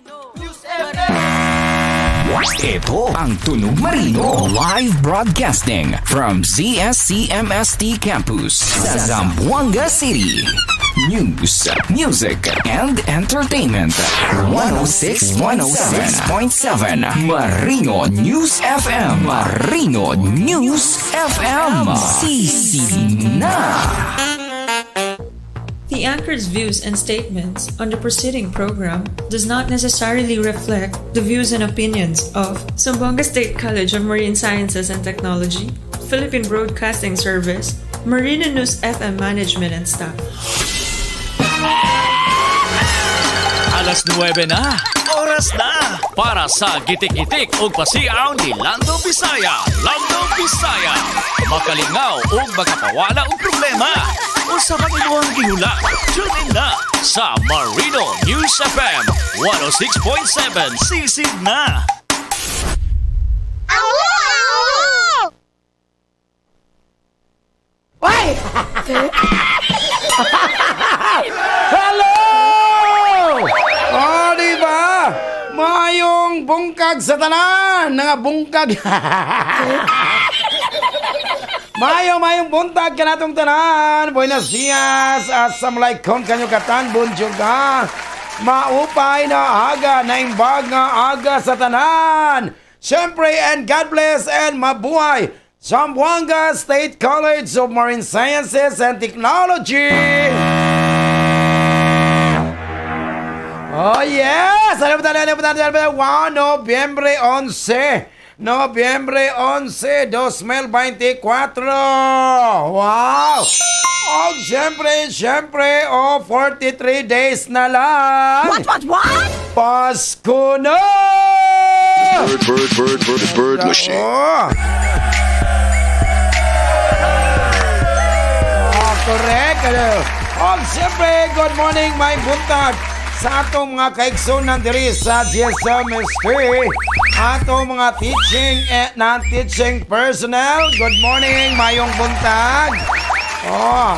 News FM. Ito ang Tunog Marino. Live broadcasting from ZSCMST Campus sa Zamboanga City. News, music, and entertainment. 106.7 Marino News FM. Marino News FM. Sisi na! The anchor's views and statements on the preceding program does not necessarily reflect the views and opinions of Zamboanga State College of Marine Sciences and Technology, Philippine Broadcasting Service, Marina News FM management and staff. Alas 9 na. Oras na para sa gitik-gitik ug pasiaw ni Lando Bisaya. Lando Bisaya. Makalingaw ug makapawala og problema. Usa man imong gihula. Tune in na sa Marino News FM 106.7. Sisig na. Awo! Ay! Hello! Oh, di ba? Mayong bungkag sa tanan! Nga bungkag. Mayo, mayong buntag kanatong tanan. Buenos dias. Assalamualaikum kanyo katan. Bonjour ka. Maupay na aga, naimbag nga aga sa tanan. Siyempre, and God bless and mabuhay. Zamboanga State College of Marine Sciences and Technology. Oh yes! Alam mo tayo, alam mo tayo, alam mo tayo. Wow, Nobyembre 11. Nobyembre 11, 2024. Wow! Oh, siyempre, siyempre, oh, 43 days na lang. What, what, what? Pasko na! Bird, bird, bird, bird, bird machine. Oh. Oh, correct. Ano? Oh, siyempre, good morning, my buntag. Sa atong mga kaigsunan diri sa GSMST, atong mga teaching and non-teaching personnel, good morning, mayong buntag. Oh.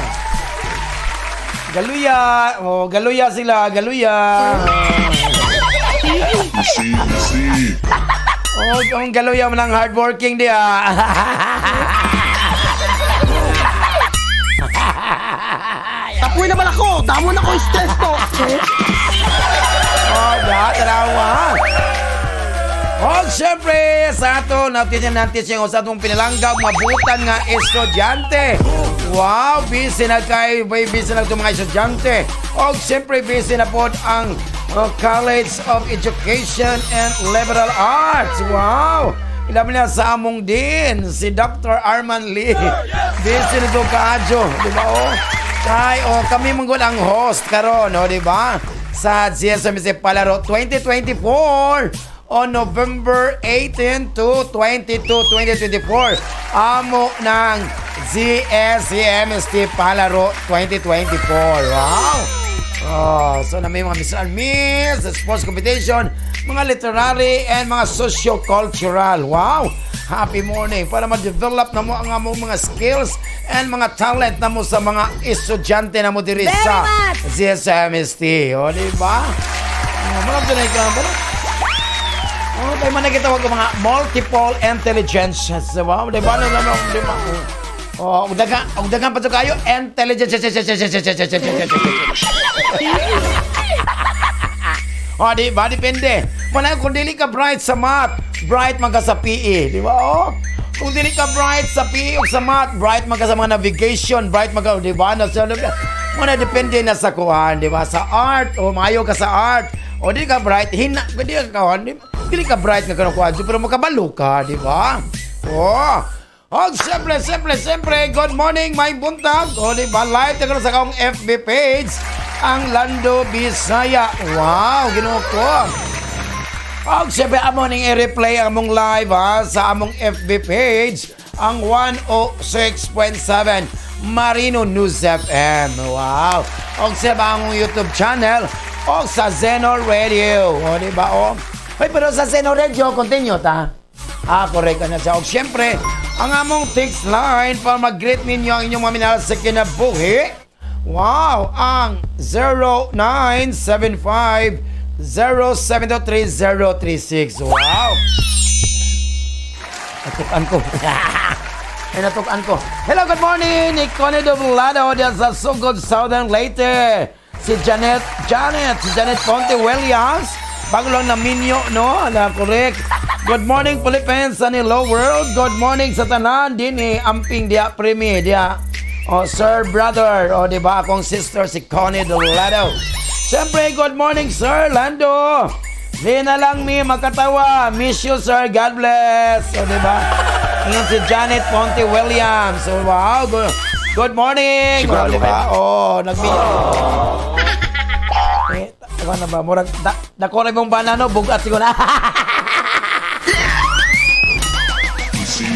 Galuya. Oh, galuya sila, galuya. Oh, ang galuya mo ng hardworking diya. Tapuin naman ako! Damo na ko stress to! Oh, da, tanawa. Oh, siyempre, sa ato, natin natin o sa atong pinalanggaw, mabutan nga estudyante. Wow, busy na kay, busy na itong mga estudyante. O, siyempre, busy na po ang College of Education and Liberal Arts. Wow! Ilabi na sa among din, si Dr. Arman Lee. Busy na ito kaadyo, di ba? Oh? Kay, oh, kami manggol ang host karon, oh, di ba? Sa GSMC Palaro 2024 on November 18 to 22, 2024. Amo ng GSMST Palaro 2024. Wow! Oh, so na may mga Miss and Miss, sports competition, mga literary and mga socio-cultural. Wow! Happy morning para ma-develop na mo ang among mga skills and mga talent na mo sa mga estudyante na mo diri Very sa much. GSMST. O, di ba? Oh, marami na ikaw. Oh, tayo man nagitawag ang mga multiple intelligences, di ba? Di ba? Ano, ano, di ba? Oh, ug dagan pa to kayo intelligence. Oh, di ba? Depende. Manay kung dili ka bright sa math, bright man ka sa PE, di ba? Oh. Kung dili ka bright sa PE o sa math, bright man ka sa mga navigation, bright man ka, di ba? Nasa, muna depende na sa kuhan, di ba? Sa art, o maayo ka sa art, o di ka bright, hina, di ka kuhan, dili ka bright nga kanang kuhan, pero makabalo ka, di ba? Oh. Oh, siyempre, siyempre, siyempre, good morning, my buntag. O, di ba? Live tayo sa akong FB page, ang Lando Bisaya. Wow, Ginoo ko. Og siyempre, amo ning i-replay ang among live ha, sa among FB page, ang 106.7 Marino News FM. Wow. Og sa among YouTube channel, og sa Zeno Radio. O, di ba? O. Ay, pero sa Zeno Radio, continue ta. Ah, correct na siya. Og siyempre, ang among text line para mag-greet ninyo ang inyong mga minahal sa kinabuhi. Wow, ang 0975 0723036. Wow! Natukan ko. Ay, natukan ko. Hello, good morning! Icone Doblado diyan sa Sugod, Southern Leyte. Si Janet, Janet, si Janet Ponte Williams. Bago lang na minyo, no? Na correct. Good morning, Philippines and hello world. Good morning sa tanan. Din eh, amping diya primi, diya. Oh, sir, brother. O, di ba? Akong sister, si Connie Dolado. Siyempre, good morning, Sir Lando. Di na lang mi makatawa. Miss you, sir. God bless. O, di ba? Ngayon si Janet Ponte Williams. So, wow. Good, good morning. Sigurado O, di ba? Oh, nagmi... Eh, ano na ba? Murag, da, dako na mong banano, bugat siguro.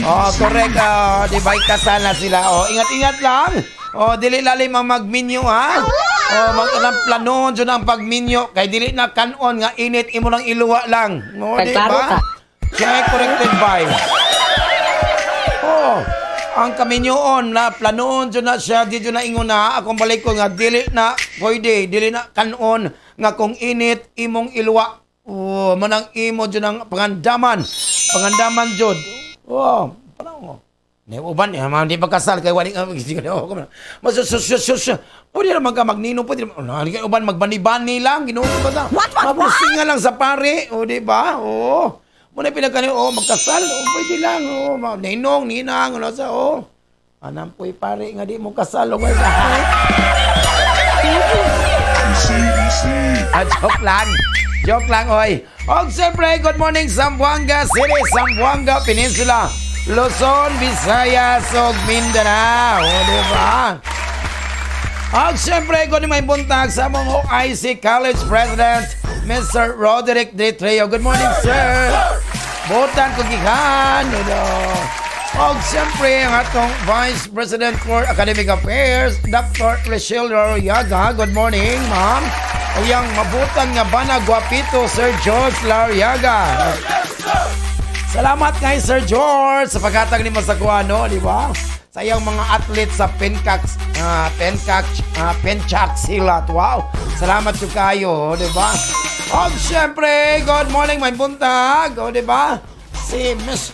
Oh, correct. Oh, di ba ikasal na sila. Oh, ingat-ingat lang. Oh, dili lalim ang magminyo ha. Oh, mag anang planon jud ang pagminyo kay dili na kanon nga init imo lang iluwa lang. No, di Pagklaro ba? ka. Check corrected by. Oh, ang kaminyoon na planoon jud na siya di jud na ingon na akong balik ko nga dili na pwede dili na kanon nga kung init imong iluwa. Oh, manang imo jud ang pangandaman. Pangandaman jud. Oh, parang oh. Ne uban eh, man di pagkasal kay wali ka masus pwede naman ka magnino pwede naman ano, kay uban magbani-bani lang Ginoo ko ba What, what, what? Mabusinga lang sa pare, o di ba? Oo. Muna pinagkani, oh, magkasal, oh, pwede lang, oh, ninong, ninang, ano sa, oh. Anam po'y pare nga di mo kasal, oh, Ah, joke lang. Joke lang, oy. Og siyempre, good morning, Zamboanga City, Zamboanga Peninsula, Luzon, Visayas, ug Mindanao. O, di ba? Og siyempre, good morning, buntag sa among OIC College President, Mr. Roderick D. Treo. Good morning, sir. Butan ko gikan. Ano. Og siyempre, ang atong Vice President for Academic Affairs, Dr. Rochelle Lariaga. Good morning, ma'am. O yang mabutan nga bana guapito, Sir George Lariaga. Salamat kay Sir George sa paghatag ni sa no, di ba? Sa iyang mga athlete sa Pencak Pencak Pencak Silat. Wow. Salamat jud kayo, di ba? Og syempre, good morning may buntag, o di ba? Si Miss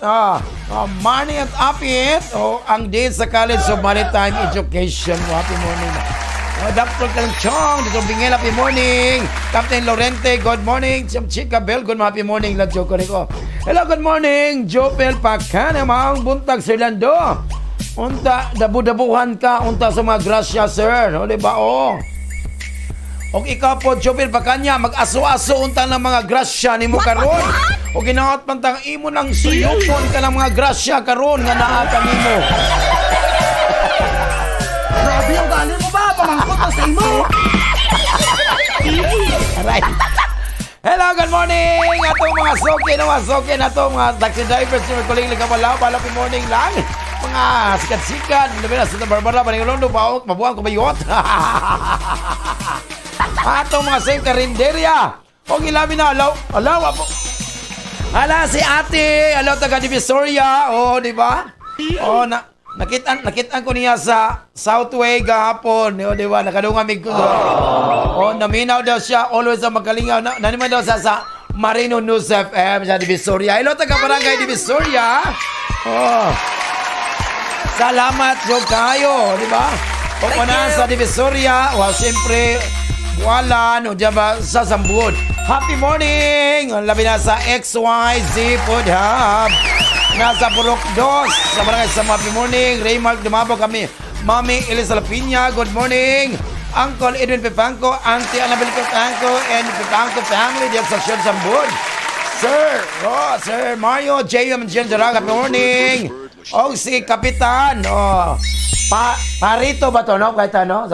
Marnie at Apit, o ang Dean sa College of Maritime Education. Happy morning. Oh, Dr. Kalchong, Dr. Bingel, happy morning. Captain Lorente, good morning. Chim Chica Bell, good happy morning. Lang Joe Corico. Hello, good morning. Jopel Pacana, maong buntag, Sir Lando. Unta, dabu-dabuhan ka, unta sa mga grasya, sir. O, di ba? Oh. Og ikaw po, Jopel Pacanya, mag-aso-aso unta ng mga grasya nimo karon. O ginaot man tang imo nang suyupon ka ng mga grasya karon nga naa kanimo. Grabe ang gali mo ba? Pamangkot pa sa imo. Aray. Hello, good morning! Ato mga soke na mga soke na to, mga taxi drivers, mga kuling lang kamalaw, happy morning lang. Mga sikat-sikat, labi na Santa Barbara, Paningolondo, Baok, Mabuang, Kumayot. Ato mga same karinderya. O ilabi na, alaw, alaw, apo. Ala, si ate, alaw, taga Divisoria, oh, di ba? Oh, na, nakitaan ko niya sa Southway gahapon, oh, di ba? Nakadunga mig ko. Oh, naminaw daw siya, always ang magalingaw. Na, naniman daw siya sa Marino News FM sa Divisoria. Hello, taga Barangay Divisoria. Oh. Salamat jo kayo, di ba? O na sa Divisoria, well, siyempre, Bualan, o diyan ba sa Sambuod. Happy morning! Ang labi na sa XYZ Food Hub. Nasa Purok Dos, sa Barangay sa Happy morning. Raymark Dumabo kami. Mami Elisa Lapiña, good morning. Uncle Edwin Pepangco, Auntie Annabel Pepangco, and Pepangco family diyan sa Siyod Sambud. Sir, oh, Sir Mario J. M. Jen Jaraga, good morning. O si Kapitan, oh. Parito ba to, no? Kahit ano? So,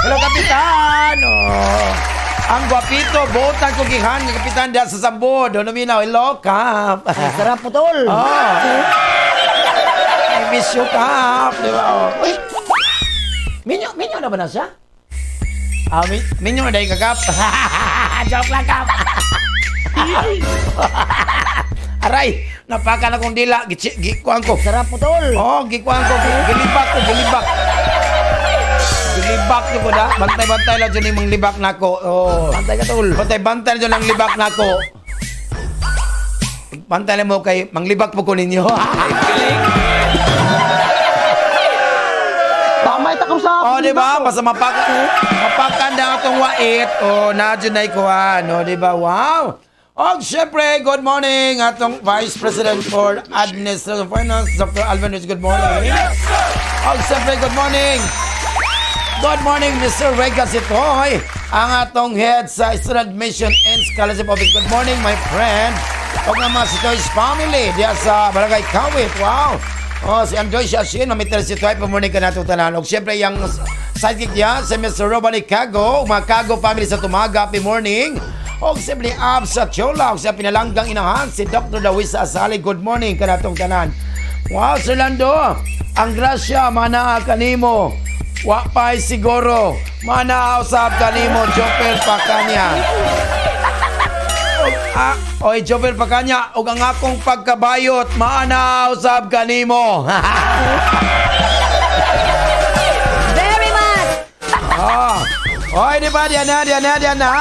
hello, Kapitan! Oh. Ang guwapito, botan ko gihan, nga Kapitan diyan sa Sambod. Ano minaw, hello, Kap. Ang sarap po, tol. Oh. I miss you, Kap. Di ba? Oh. Uy. Minyo, minyo na ba na siya? Ah, minyo na dahil ka, Kap. Joke lang, Kap. Aray, napaka na kong dila. Gikuan ko. Sarap po, tol. Oh, gikuan ko. Gilibak ko, gilibak. Libak jud ko da. Bantay-bantay lang jud imong libak nako. Oh. Bantay ka, tol. Bantay-bantay lang jud ang libak nako. Bantay lang mo kay manglibak po ko ninyo. Tama ita sa Oh, di ba? Basta mapakan na atong wait. Oh, na jud nay kuan. Oh, di ba? Wow. Og syempre, good morning atong Vice President for Administration Finance, Dr. Alvin Rich. Good morning. Og syempre, good morning. Good morning, Mr. Rega Sitoy, ang atong head sa Student Admission and Scholarship Office. Good morning, my friend. Og ang mga Sitoy's family diya sa Barangay Kawit. Wow. Oh, si Andoy Shashin, Mami Teres Sitoy, pamorning ka nato tanan. Og syempre, yung sidekick niya, si Mr. Robani Cago, mga Cago family sa Tumaga, happy morning. Og siyempre, Ab sa Chola, og sa pinalanggang inahan, si Dr. Dawisa Asali, good morning kanatong tanan. Wow, Sir Lando, ang grasya, manaa kanimo. Wa pa'y siguro, manaa usab kanimo, Jopel Pakanya. Ah, oy, Jopel Pakanya, og ang akong pagkabayot, maana usab kanimo. Very much! Ah. Oy, di ba? Diyan na, diyan na, diyan na.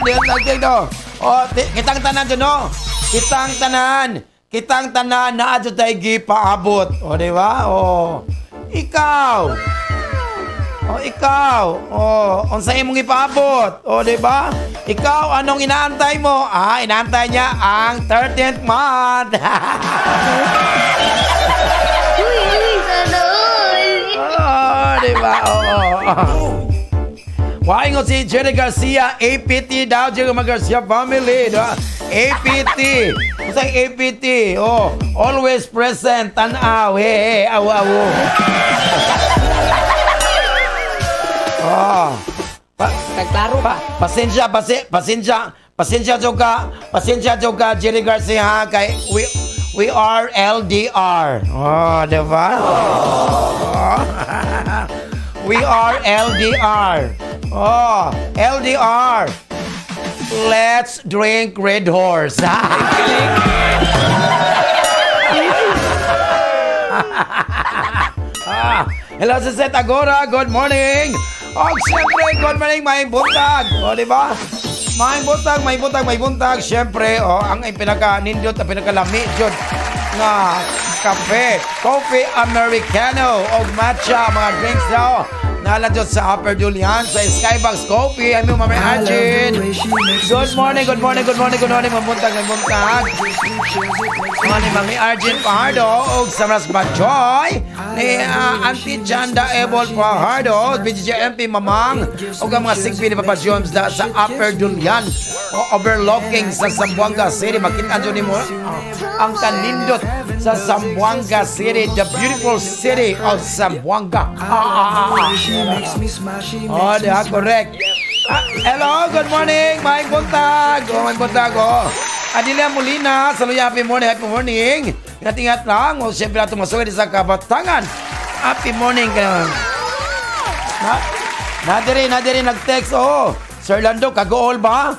Diyan na, dito. Oh, kitang tanan dyan, no? Kitang tanan. Kitang tanan na adyo tayo gipaabot. O, di ba? O. Ikaw. O, ikaw. O, unsa imong ipaabot? O, di ba? Ikaw, anong inaantay mo? Ah, inaantay niya ang 13th month. Uy, uy, sana all! Oo, di ba? Oo. Waingon si Jerry Garcia, APT daw, Jerry Garcia family, di ba? APT. Unsay APT? Oh, always present, tanaw, hey, hey, awo, awo. Oh. Nagklaro Pa, pasensya, pasensya, pasensya jud ka, pasensya jud ka, Jerry Garcia, ha, kay we are LDR. Oh, di ba? Oh. We are LDR. Oh, LDR. Let's drink Red Horse. Ah, hello sa Seth Agora, good morning. Og siyempre, good morning, may buntag. O, di ba? May buntag, may buntag, may buntag. Siyempre, oh, ang pinaka nindot, ang pinakalami jud nga kape, coffee americano og matcha, mga drinks daw. Nala jud sa Upper Julian sa Skybox Coffee. Ay mo Mami Arjun. Good morning, good morning, good morning, good morning. Mabuntag, mabuntag. Mga ni Mami Arjun Fajardo og Samras Bajoy ni Auntie Janda Ebol Fajardo, BGJMP Mamang og ang mga sigpi ni Papa Jones da sa Upper Dulian o overlooking sa Zamboanga City. Makita nyo nimo ang kanindot sa Zamboanga City, the beautiful city of Zamboanga. Ah, ah, ah, ah. Oh, di correct. Ah, hello, good morning. May buntag. Oh, may buntag, oh. Adelia Molina, saluya, happy morning, happy morning. Ingat-ingat lang. O, siyempre, atong masugid sa kabatangan. Happy morning ka. Na, nadiri nag-text, oh. Sir Lando, kagool ba?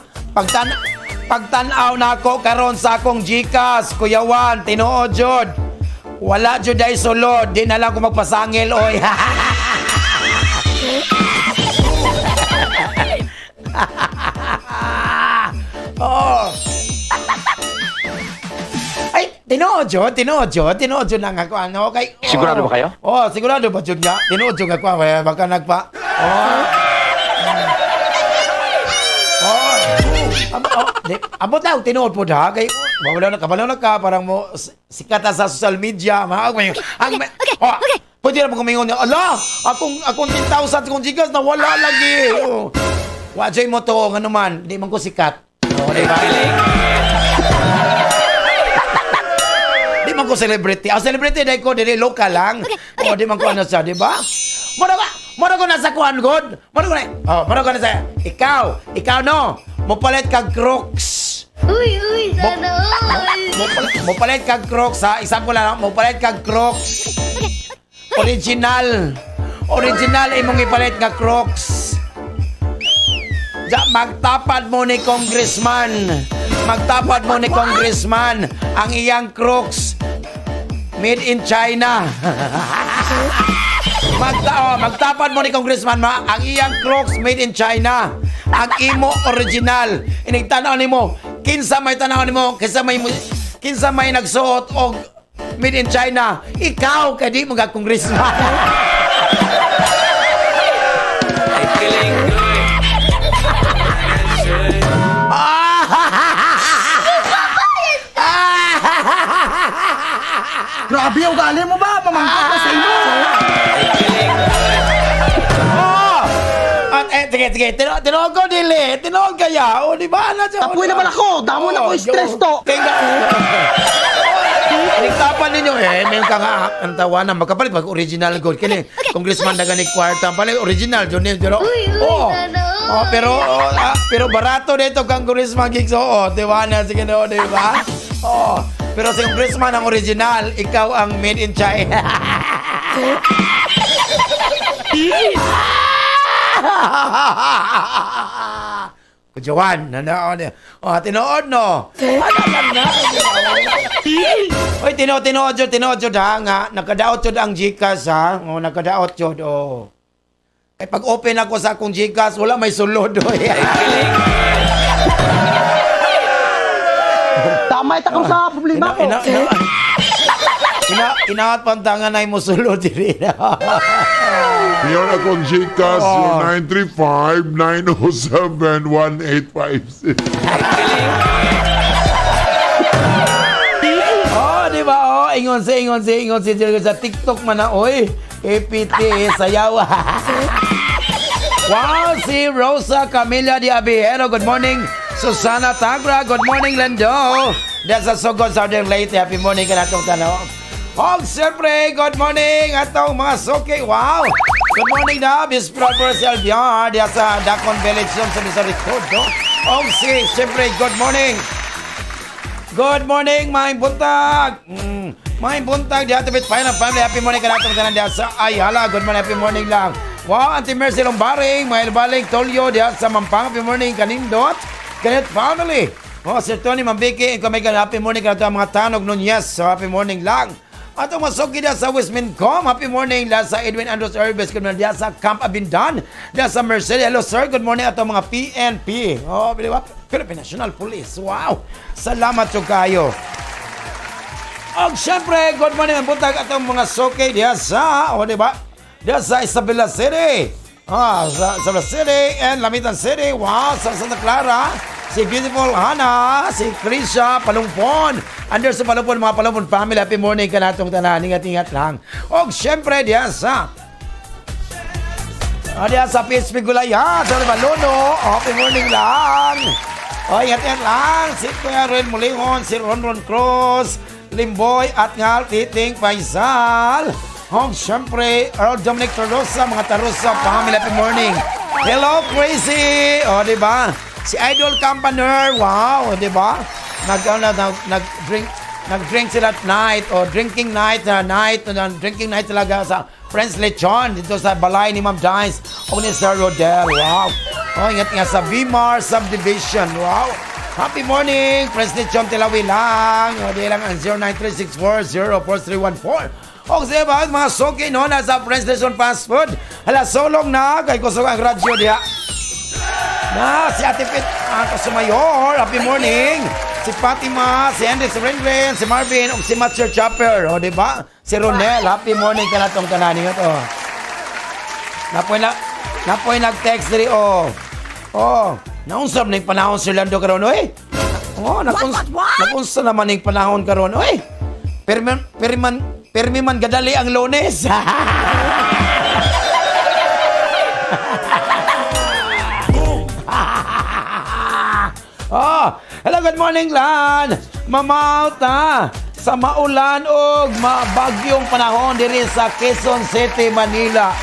Pagtanaw na ako karon sa akong GCash, Kuya Juan, tinuod jud. Wala jud ay sulod, di na lang ko magpasangil, oy. Oo. Ay, tinuod jud, tinuod jud, tinuod jud lang ako ano kay. Oh. Sigurado ba kayo? Oh, sigurado ba jud nga? Tinuod jud ako, eh, baka nagpa. Oh. Oh. Oh, di, abot na, tinuod po ha kay wala na kabalo na ka parang mo sikat na sa social media, maag may ang okay, oh, okay. Pwede na mo kumingon niya, ala, akong 10,000 kong Gcash na wala lagi. Oh. Wa joy mo to ngano man, di man ko sikat. Oh, di ba? Di man ko celebrity. Ang celebrity dahil ko dili local lang. Oh, di man ko ano siya, di ba? Mura ba? Mura ko nasa kuan god. Mura ko na. Oh, mura ko nasa. Ikaw no. Mopalit kag Crocs. Uy, uy, sana all! Mopalit kag Crocs ha. Example lang, mopalit kag Crocs. Original. Original imong ipalit nga Crocs. Ja, magtapad mo ni congressman. Magtapad mo ni congressman ang iyang Crocs made in China. Oh, magtapad mo ni Congressman ma, ang iyang Crocs made in China. Ang imo original. Inig tan-aw nimo, kinsa may tan-aw nimo, kinsa may nagsuot og made in China. Ikaw kay di mo ka congressman. Feeling good. Grabe, ugali mo ba? Mamangkot na sa inyo. Oh! At eh, sige, sige, tinuod ko dili, tinuod kaya. O, di ba? Ano, Tapuin naman ako. Damo na ko stress to. Tingnan. Nagtapan ninyo eh, may ka nga ang tawanan magkapalit pag original gold kini. Congressman na gani kwarta pala original jud ni pero Uy, uy, oh, sana all. oh, pero oh, pero barato dito kang congressman gigs, oo, di ba na sige no, di ba? Oh, pero si congressman ang original, ikaw ang made in China. Kujawan, nanood. Oh, tinuod no. Ano lang na. Oy, tinuod, tinuod jud, tinuod jud ha nga nakadaot jud ang GCash ha. Oh, nakadaot jud oh. Eh pag open ako sa akong GCash, wala may sulod oy. Tama ita sa problema ko. Ina inaat pantangan ay mo sulod diri. Your akong Gcash, Oh. 935-907-1856. Oh, di ba? Oh, ingon si sa TikTok man na oy. APT sayaw. Wow, si Rosa Camilla de Abihero. Good morning. Susana Tagra. Good morning, Lando. Diyan sa Sugod, Southern Leyte. Happy morning ka natong tanaw. Og siyempre, good morning atong mga suki. Wow! Good morning na, Miss Proper Selviar. Diyan sa Dakon Village, sa Misericordia. No? Og si, siyempre, good morning. Good morning, maayong buntag. Maayong buntag, diha tubit Final Family. Happy morning kanatong tanan diha sa Ayala. Good morning, happy morning lang. Wow, Auntie Mercy Lombaring, Mahil Baling, Tolyo, diha sa Mampang. Happy morning, Kanindot. Kanindot Family. Oh, Sir Tony Mambiki, kami ka happy morning kanatong mga tanog Nunez. So, happy morning lang. Atong masuki diha sa Westmincom. Happy morning diha sa Edwin Andros Herbes. Good morning diha sa Camp Abindan. Diha sa Mercedes. Hello sir, good morning atong mga PNP. Oh, di ba? Philippine National Police. Wow! Salamat jud kayo. Og syempre, good morning ang buntag atong mga suki diha sa, oh, di ba? Diha sa Isabela City. Ah, sa Isabela City and Lamitan City. Wow, sa Santa Clara. Si Beautiful Hana, si Krisha Palumpon. Under sa Palumpon, mga Palumpon family, happy morning kanatong tanan. Ingat-ingat lang. Og syempre, diha sa diha sa PSP Gulayan, sa Balono. Happy morning lang. O, ingat-ingat lang. Si Kuya Ren Mulingon, si Ron Ron Cruz, Limboy at ngal Titing Faisal. Og syempre, Earl Dominic Tarosa, mga Tarosa family, happy morning. Hello, Crazy! O, di ba? Si Idol Campaner, wow, di ba? Nag, ano, nag, nag-drink, nag-drink sila at night o drinking night na night na drinking night talaga sa Friends Lechon dito sa balay ni Ma'am Dines o ni Sir Rodel. Wow. Oh, ingat nga sa Vimar Subdivision. Wow. Happy morning, Friends Lechon Tilawi lang. O, di lang ang 0936404314. O, siya ba, mga suki, no, nasa Friends Lechon Fast Food. Hala, solong na, kay kusog ang radyo diha. Na, si Ate Pit, Sumayor, happy morning. Si Fatima, si Henry, si Renren, si Marvin, ug si Master Chopper, o di ba? Si Ronel, happy morning ka na tong tanan ingat oh. Napoy nag-text diri oh. Oh, naunsa man ning panahon Sir Lando karon oy? Oh, nakunsa naman ning panahon karon oy. Permi perman permi man gadali ang Lunes. Oh, hello, good morning, Lan. Mamauta sa maulan og mabagyong panahon diri sa Quezon City, Manila.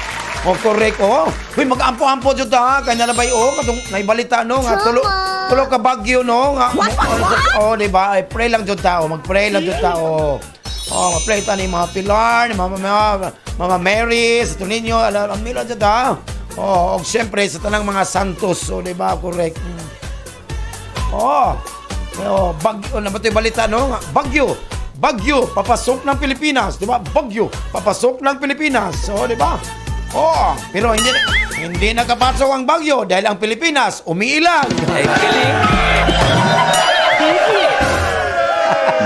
Oh, correct. Oh. Uy, mag-ampo-ampo jud ta ha. Kay nalabay oh, katong naibalita no nga tulo tulo ka bagyo no nga. Oh, di ba? Ay, pray lang jud ta oh. Mag-pray lang jud ta oh. Oh, mag-pray ta ni mga Pilar, ni Mama Mary, sa Tuninyo, alam nila jud ta. Oh, og syempre sa tanang mga santos, oh, di ba? Correct. Oh, oh, bagyo, na ba ito yung balita, no? Nga, bagyo, bagyo, papasok ng Pilipinas, di ba? Bagyo, papasok ng Pilipinas. So, di ba? Oo, pero hindi hindi nakapasok ang bagyo dahil ang Pilipinas umiilag. Ay, kiling.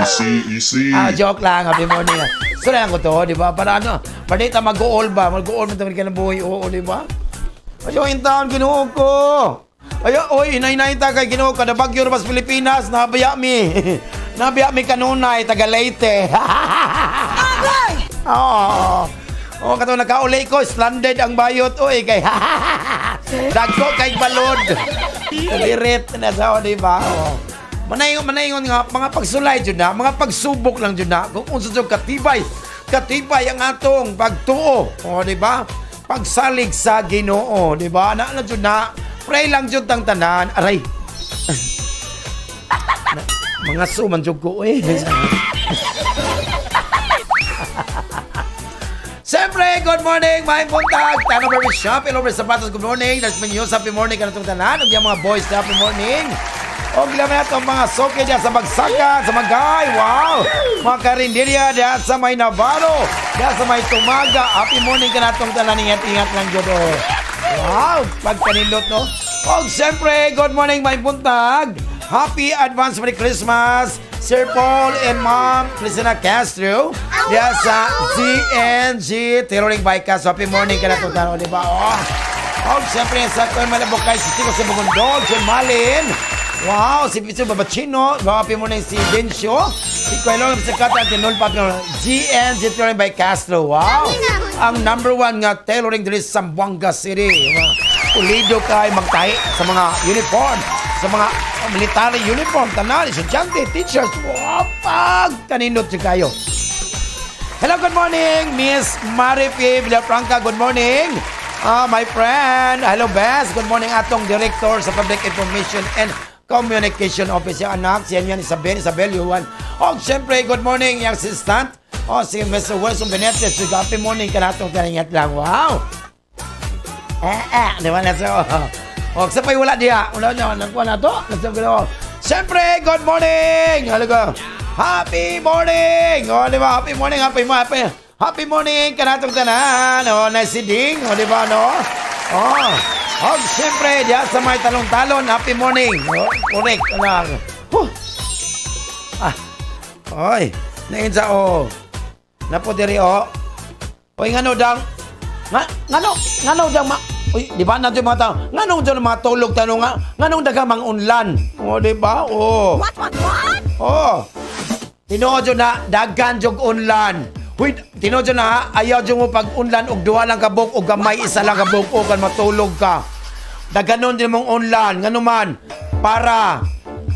Easy, easy. Ah, joke lang. Happy morning. Surayan ko to, di ba? Para ano, para di ta mag-uol ba? Mag-uol man tayo ka ng buhay. Oo, di ba? Ayo, in town, Ginoo ko. Ayo, oy, inay-inay ta kay Ginoo kada bagyo ra sa Pilipinas, nabaya mi. Nabaya mi kanunay, taga Leyte. Oo. Oo, kato nakauli ko, stranded ang bayot, oy, kay dagko kay balod. Lirit na sa, di ba? Oo. Manayngon, manayngon nga, mga pagsulay jud na, mga pagsubok lang jud na, kung unsa jud katibay, katibay ang atong pagtuo, o di ba? Pagsalig sa Ginoo, di ba? Na na jud na, pray lang jud tang tanan, aray. Na, mga suman jud ko eh. Siyempre, good morning, my buntag. Tano Barber Shop, Hello, Barber Sapatos, good morning. That's me news, happy morning. Kanatong tanan, ug yung mga boys, happy morning. O gilaman nato ang mga soke diyan sa Magsaka, sa Magay, wow! Mga karinderya diyan sa may Navarro, diyan sa may Tumaga. Happy morning kanatong tanan, ingat-ingat lang jud oh. Wow, pagkanindot no. Og siyempre, good morning, my buntag. Happy advance Merry Christmas, Sir Paul and Mom Cristina Castro. Diyan sa GNG Tailoring by Castro. Happy morning ka na itong tanong, di ba? Oh. Oh, siyempre, sa Kuya Malabukay, si Chico sa Bugundog, si Malin. Wow, si Piso Babachino. Happy morning si Densyo. Si Kuya Lolo, si Kata, Tinol, Papi, GNG Tailoring by Castro. Wow! Ang number one nga tailoring diri sa Zamboanga City. Mga Pulido kay magtahi sa mga uniform, sa mga military uniform, tanan, estudyante, teachers, wow, pag kaninot siya kayo. Hello, good morning, Miss Maripi Villafranca. Good morning. Ah, my friend. Hello, Bess. Good morning atong director sa Public Information and Communication Office. Yung anak, siya yan, Isabel, Isabel Yuan. Oh, siyempre, good morning, yung assistant. Oh, si Mr. Wilson Benitez. Happy morning ka natong taningat lang. Wow. Eh, eh, di ba na so? Oh, sa pa'y wala diha. Wala na, nagkuha na to. Nasa ko. Siyempre, good morning! Ano ko? Happy morning! Oh, di ba? Happy morning, happy happy. Happy morning kanatong tanan. Oh, nice si Ding. Oh, di ba no? Oh. Oh, siyempre, diha sa may talong-talon, happy morning. Oh, correct. Ano? Huh. Ah. Oy, nain sa oh. Napo diri oh. Oy, ngano dang nga ngano ngano dang ma Uy, di ba nandiyo mga tao? Nganong dyan matulog tanong nga? Nganong daga mang unlan? O, di ba? Oo. What, what, what? Oh. Tinuod jud na daghan jud unlan. Huy, tinuod jud na ha, ayaw jud mo pag unlan og duha lang ka buhok og gamay isa lang ka buhok o kan matulog ka. Daghanon din mong unlan ngano man para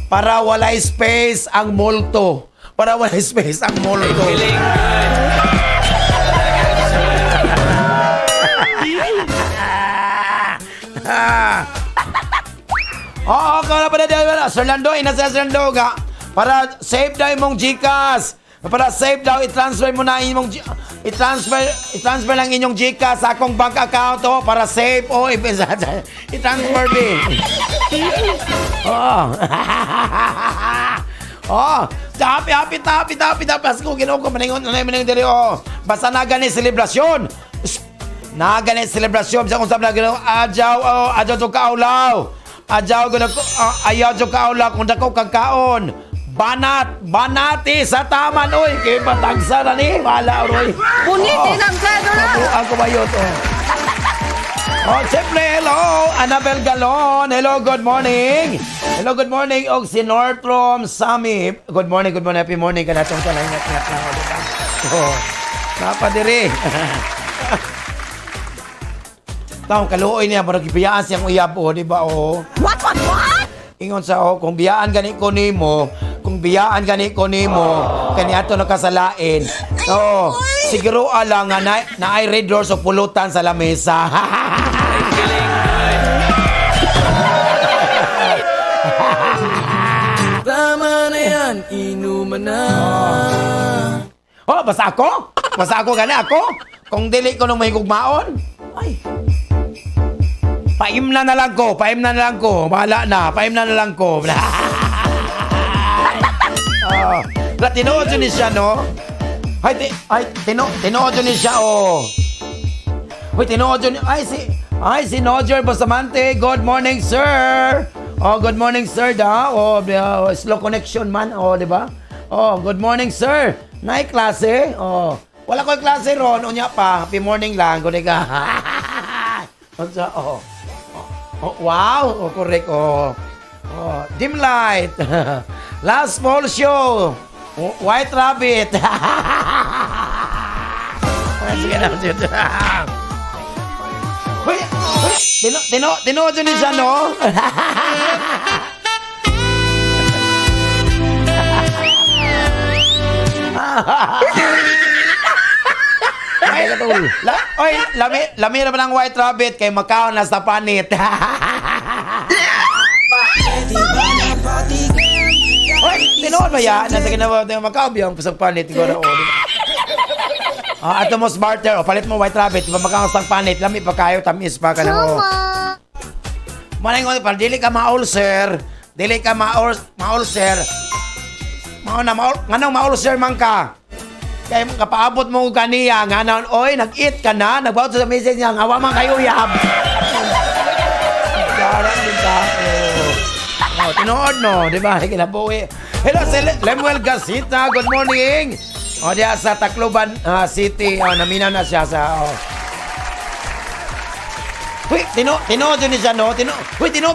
para wala space ang multo. Para wala space ang multo. Kiling. Ah. Oo, kaya pala dahil Sir Lando, ina sa Sir Lando ga. Para save daw imong GCash. Para save daw i-transfer mo na imong i-transfer i-transfer lang inyong GCash sa akong bank account oh, para save oh, i-transfer be. Oo. Oh, happy happy happy happy happy Pasko Ginoo ko maningon na maningon diri oh. Basta na gani selebrasyon. Na gani selebrasyon sa kung sa Ginoo adyaw oh, adyaw to kaulaw. Adyaw gud ko ayaw to kaulaw kung dako kag kaon. Banat, banati sa taman oy kay patagsa na ni wala roy. Puniti ng cedula! Mabuang ko bayot oh. Oh, siyempre, hello, Annabel Galon. Hello, good morning. Hello, good morning. Og si Nortrom Sami. Good morning. Happy morning. Kanatong tanay ingat ingat lang. Oh, diba? Oh, napadiri. Taong kaluoy niya, murag gibiyaan siyang uyab, oh, di ba, oh. What, what, what? Ingon sa oh, kung biyaan gani ko nimo, kung biyaan gani ko nimo, kani ato nakasalain. Oo, siguro ala nga na, naay red doors o pulutan sa lamesa. Kiling. Tama na yan, inuman na. Oh, basta ako? Basta ako gani ako? Kung dili ko nung may gugmaon, ay. Paimna na lang ko, paimna na lang ko. Bahala na, paimna na lang ko. Oh, la tinuod yun ni siya, no? Ay, ti, ay tino, tinuod yun ni siya, oh. Uy, tinuod yun. Ay, si Noger Bustamante. Good morning, sir. Oh, good morning, sir, da. Oh, slow connection man. Oh, di ba? Oh, good morning, sir. Nay klase. Oh, wala ko klase ron. Unya pa. Happy morning lang. Kundi ka. Unsa? Oh. Oh, wow. Oh, correct. Oh. Oh, dim light. Last fall show. White rabbit. Ah, sige na, sige na. Hoy, hoy, tino, tinuod yun siya, no? Ay, oy, lami, lami naman ang white rabbit kay makaon na sa panit. Oy, tinuod ba ya? Nasa ginawa tayo makaon biyang sa panit siguro. Oh, di ba? Ah, ato mo smarter, oh, palit mo white rabbit, di ba makaon sa panit, lami pa kayo, tamis pa ka na. Oh. Manay ko, para dili ka ma-ulcer, dili ka ma-ulcer. Mao na maul, nganong ma-ulcer man ka? Kay kapaabot mo kaniya nga na, oy, nag-eat ka na, nagbaot sa message niya, nga wa man kayo yab. Dara din ka. Oh. Oh, tinuod no, di ba? Kinabuhi. Hello, si Lemuel Gasita, good morning. O, diya sa Tacloban City, oh, naminaw na siya sa, oh. Uy, tinuod yun siya, no? Uy, tinuod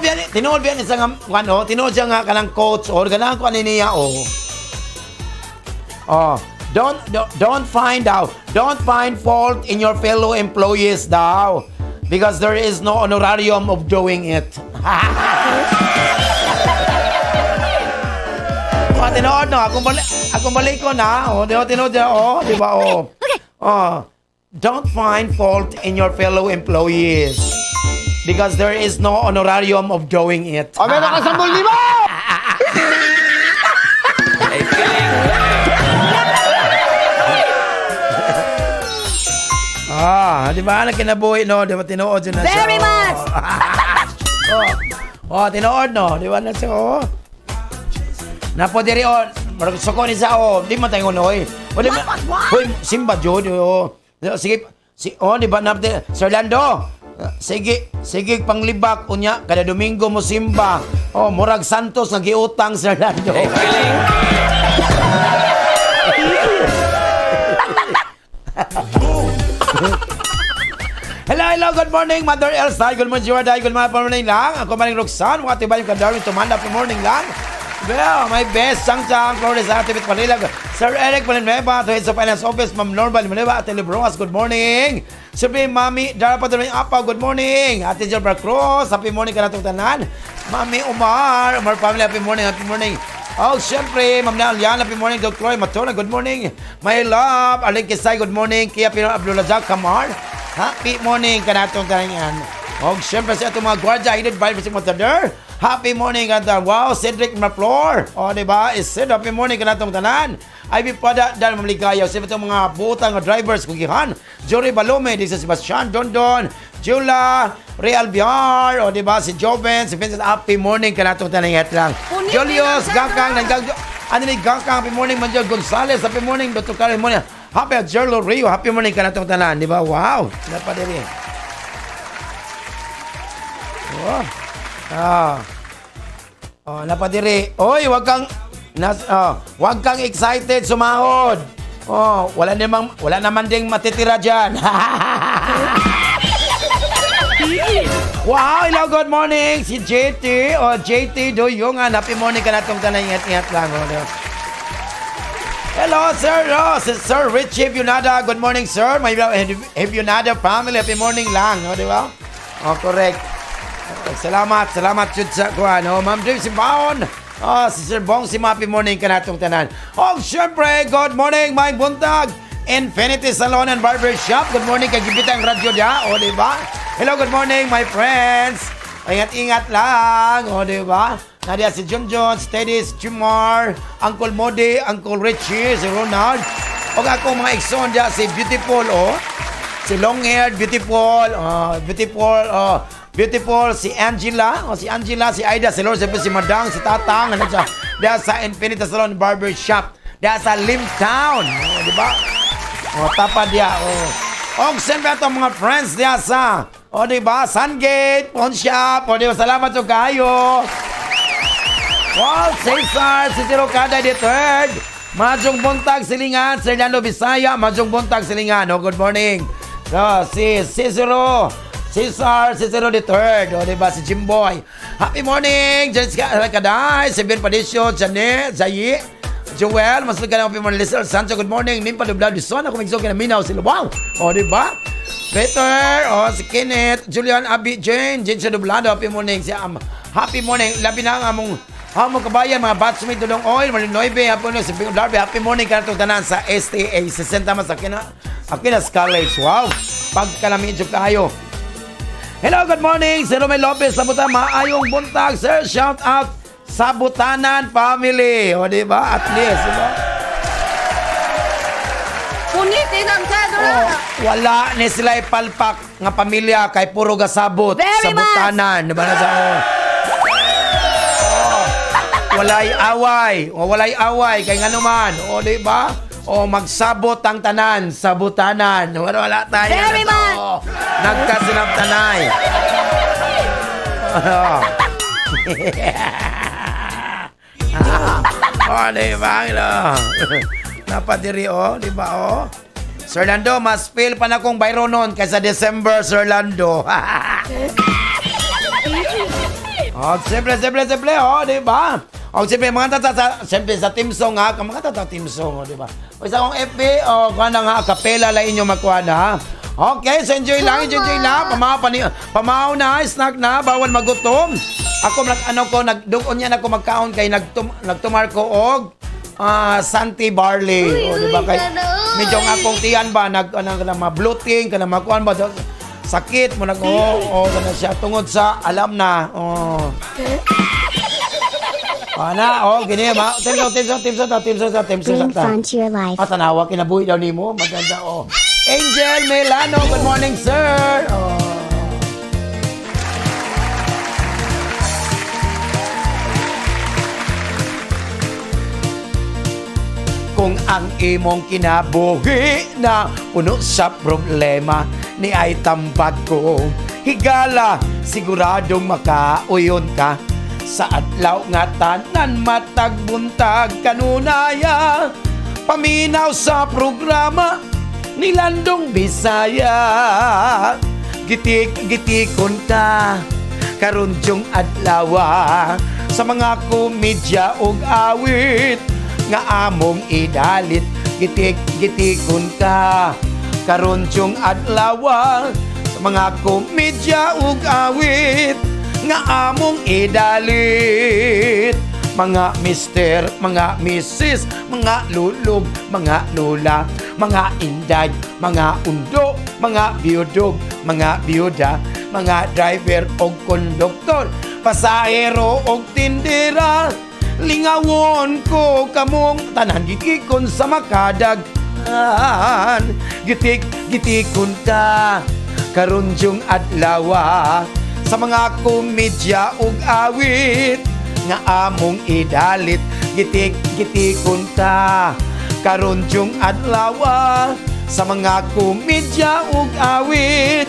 biyan siya nga, ano, tinuod siya nga kanang coach, or ganang ko ano niya, oh. Oh, don't find out. Don't find fault in your fellow employees daw. Because there is no honorarium of doing it. Oh, tinuod no, akong balik ko na. Oh, tinuod tinuod niya, oh, di ba? Oh. Oh. Don't find fault in your fellow employees. Because there is no honorarium of doing it. O, meron ka 10,000! Ay, feeling. Ah, di ba? Nagkinabuhi, no? Di ba tinuod yun na siya? Very much. Oh. Oh, tinuod, no? Di ba na siya, oh? Napo diri, oh. Marag suko ni sa, oh. Di man tayo oy. O, di man. Hoy, simba, jud, oh. Sige, si, oh, di ba na, Sir Lando, sige, sige, panglibak, unya, kada Domingo mo simba. Oh, murag Santos, nagiutang, Sir Lando. Ay, feeling. Hello, hello, good morning, Mother Elsa. Good morning, Jewel. Good morning lang. Ako maring Roxanne. Mga tibay yung Darwin Tumanda. Good morning lang. Well, my best, Chang Chang, Flores, Ate Bit Manila, Sir Eric Villanueva, to Heads of Finance Office, Ma'am Norma Villanueva, Ate Lebroas, good morning. Siyempre, Mami Dara Padron Apaw, good morning. Ate Gilbert Cruz, happy morning ka natong tanan. Mami Umar, Umar family, happy morning, happy morning. Oh, siyempre, Ma'am Lian, happy morning. Dr. Troy Matona, good morning. My love, Aling Kisay, good morning. Kia Pino Abdulrazak Kamar, happy morning kanatong tanan. Oh, siyempre sa atong mga gwardiya, headed by Mr. Montador. Happy morning kanatong. Wow, Cedric Maflor. Oh, di ba? Is Sid, happy morning kanatong tanan. Ivy Pada, dahil mamligaya. Siyempre itong mga butang nga drivers, kugihan. Jory Balome, di sa Sebastian Dondon, Jula, Real Biar, o di ba? Si Joven, si Vincent, happy morning kanatong tanan lang. Julius, Gangkang, nanggang, ano ni Gangkang, happy morning, Manjol Gonzales, happy morning, Dr. Karen morning. Happy Jerlo Rio, happy morning kanatong tanan, di ba? Wow, napa diri. Oh. Ah. Oh, napadiri. Oy, wag kang excited sumahod. Oh, wala naman ding matitira diyan. Wow, hello, good morning. Si JT, oh, JT Duyungan. Happy morning ka natong tanan. Ingat-ingat lang. Oh, di ba? Hello, sir. Oh, si Sir Richie Bunada. Good morning, sir. My Bunada family. Happy morning lang. Oh, di ba? Oh, correct. Oh, salamat, salamat jud sa kuan. Oh, Ma'am Dream Simbaon. Oh, si Sir Bong si happy morning kanatong tanan. Oh, syempre, good morning, my buntag. Infinity Salon and Barber Shop. Good morning kay Gibita ang radyo diya. Oh, di ba? Hello, good morning, my friends. Ingat-ingat lang. Oh, di ba? Nadia si Junjun, si Teddy, si Jumar, Uncle Modi, Uncle Richie, si Ronald. O ako mga igsoon diya, si Beautiful, oh. Si long-haired, beautiful, oh, beautiful, oh, beautiful, si Angela, oh, si Angela, si Aida, si Lord, si Madang, si Tatang, ano siya, diya sa Infinity Salon Barber Shop, diya sa Limtown, oh, di ba? Oh, tapa diya, oh. Og siyempre atong mga friends diya sa, o di ba, Sungate, Pawn Shop, o di ba, salamat jud kayo. Wow, Cesar, Cicero Cada the third. Maayong buntag silingan, Sir Lando Bisaya, maayong buntag silingan. Oh, good morning. So, si Cicero, Cesar, Cicero the third. O, di ba, si Jimboy. Happy morning, Jessica Kaday, si Ben Padicio, Janet, Zayi, Joel, mas ka na happy morning, Lizelle Sancho, good morning. Nimpa Dublado, Son, ako magsukin na minaw sila. Wow! O, di ba? Peter, o, si Kenneth, Julian, Abby, Jane, Jane sa Dublado, happy morning. Si happy morning. Labi na ang among among kabayan, mga batchmate Dulong Oil, Marlene Noybe, happy morning, si Bing Darby, happy morning kanatong tanan sa STA, 60 mas Akina, Aquinas College. Wow! Pagkalami jud kayo. Hello, good morning. Si Romel Lopez sa Butan, maayong buntag, sir. Shout out sa Butanan family. O, di ba? At least, di ba? Punitin ang cedula! Oh, wala ni sila ipalpak nga pamilya kay puro gasabot Very sa much. Butanan. Di ba na sa oh. Oh. Walay away. O, walay away kay ngano man. O, di ba? O, magsabot ang tanan sa Butanan. Wala, wala tayo. Very much. Oh, nagkasinabtanay. Oh. Oh, di ba? Ano? Napadiri, oh, di ba, oh? Sir Lando, mas feel pa na kong bayro noon kaysa December, Sir Lando. Oh, siyempre, siyempre, siyempre, oh, di ba? Oh, siyempre, mga tata, sa, siyempre, sa team song, ha? Mga tata team song, oh, di ba? O, sa akong FB, oh, kuha na nga, kapela lang inyo magkuha na, ha? Okay, so enjoy lang, enjoy, enjoy lang. Pamaw, pani, pamaw na, snack na, bawal magutom. Ako, nag, ano ko, nagdugon yan ako magkaon kay nagtumar ko og Santi Barley. Uy, O, di ba? uy, Kay, sana, uy. medyo ang akong tiyan ba, nag, ano, kanang mga bloating, kanang mga kuan ba, sakit mo nag, oh, oh, kana siya, tungod sa, alam na, oh. Ana, oh, gini ma. Team song, team song, team song, ta, team song, ta, team song, Bring ta. fun to your life. Ah, tanawa, kinabuhi daw nimo. Maganda, oh. Angel Melano, good morning, sir. Oh. Kung ang imong kinabuhi na puno sa problema ni ay tambag ko, higala, siguradong makauyon ka sa adlaw nga tanan matag buntag kanunaya, paminaw sa programa ni Landong Bisaya. Gitik gitikon ka karon jung adlawa sa mga komedya ug awit nga among idalit. Gitik gitikon ka karon jung adlawa sa mga komedya ug awit nga among idalit. Mga mister, mga misis, mga lulog, mga lola, mga inday, mga undo, mga biyudog, mga biyuda, mga driver og konduktor, pasahero og tindera, lingawon ko kamong tanan gitikon sa makadaghan. Gitik gitikon ka karon jung adlawa sa mga komedya ug awit nga among idalit. Gitik gitikon ka karon jung adlawa sa mga komedya ug awit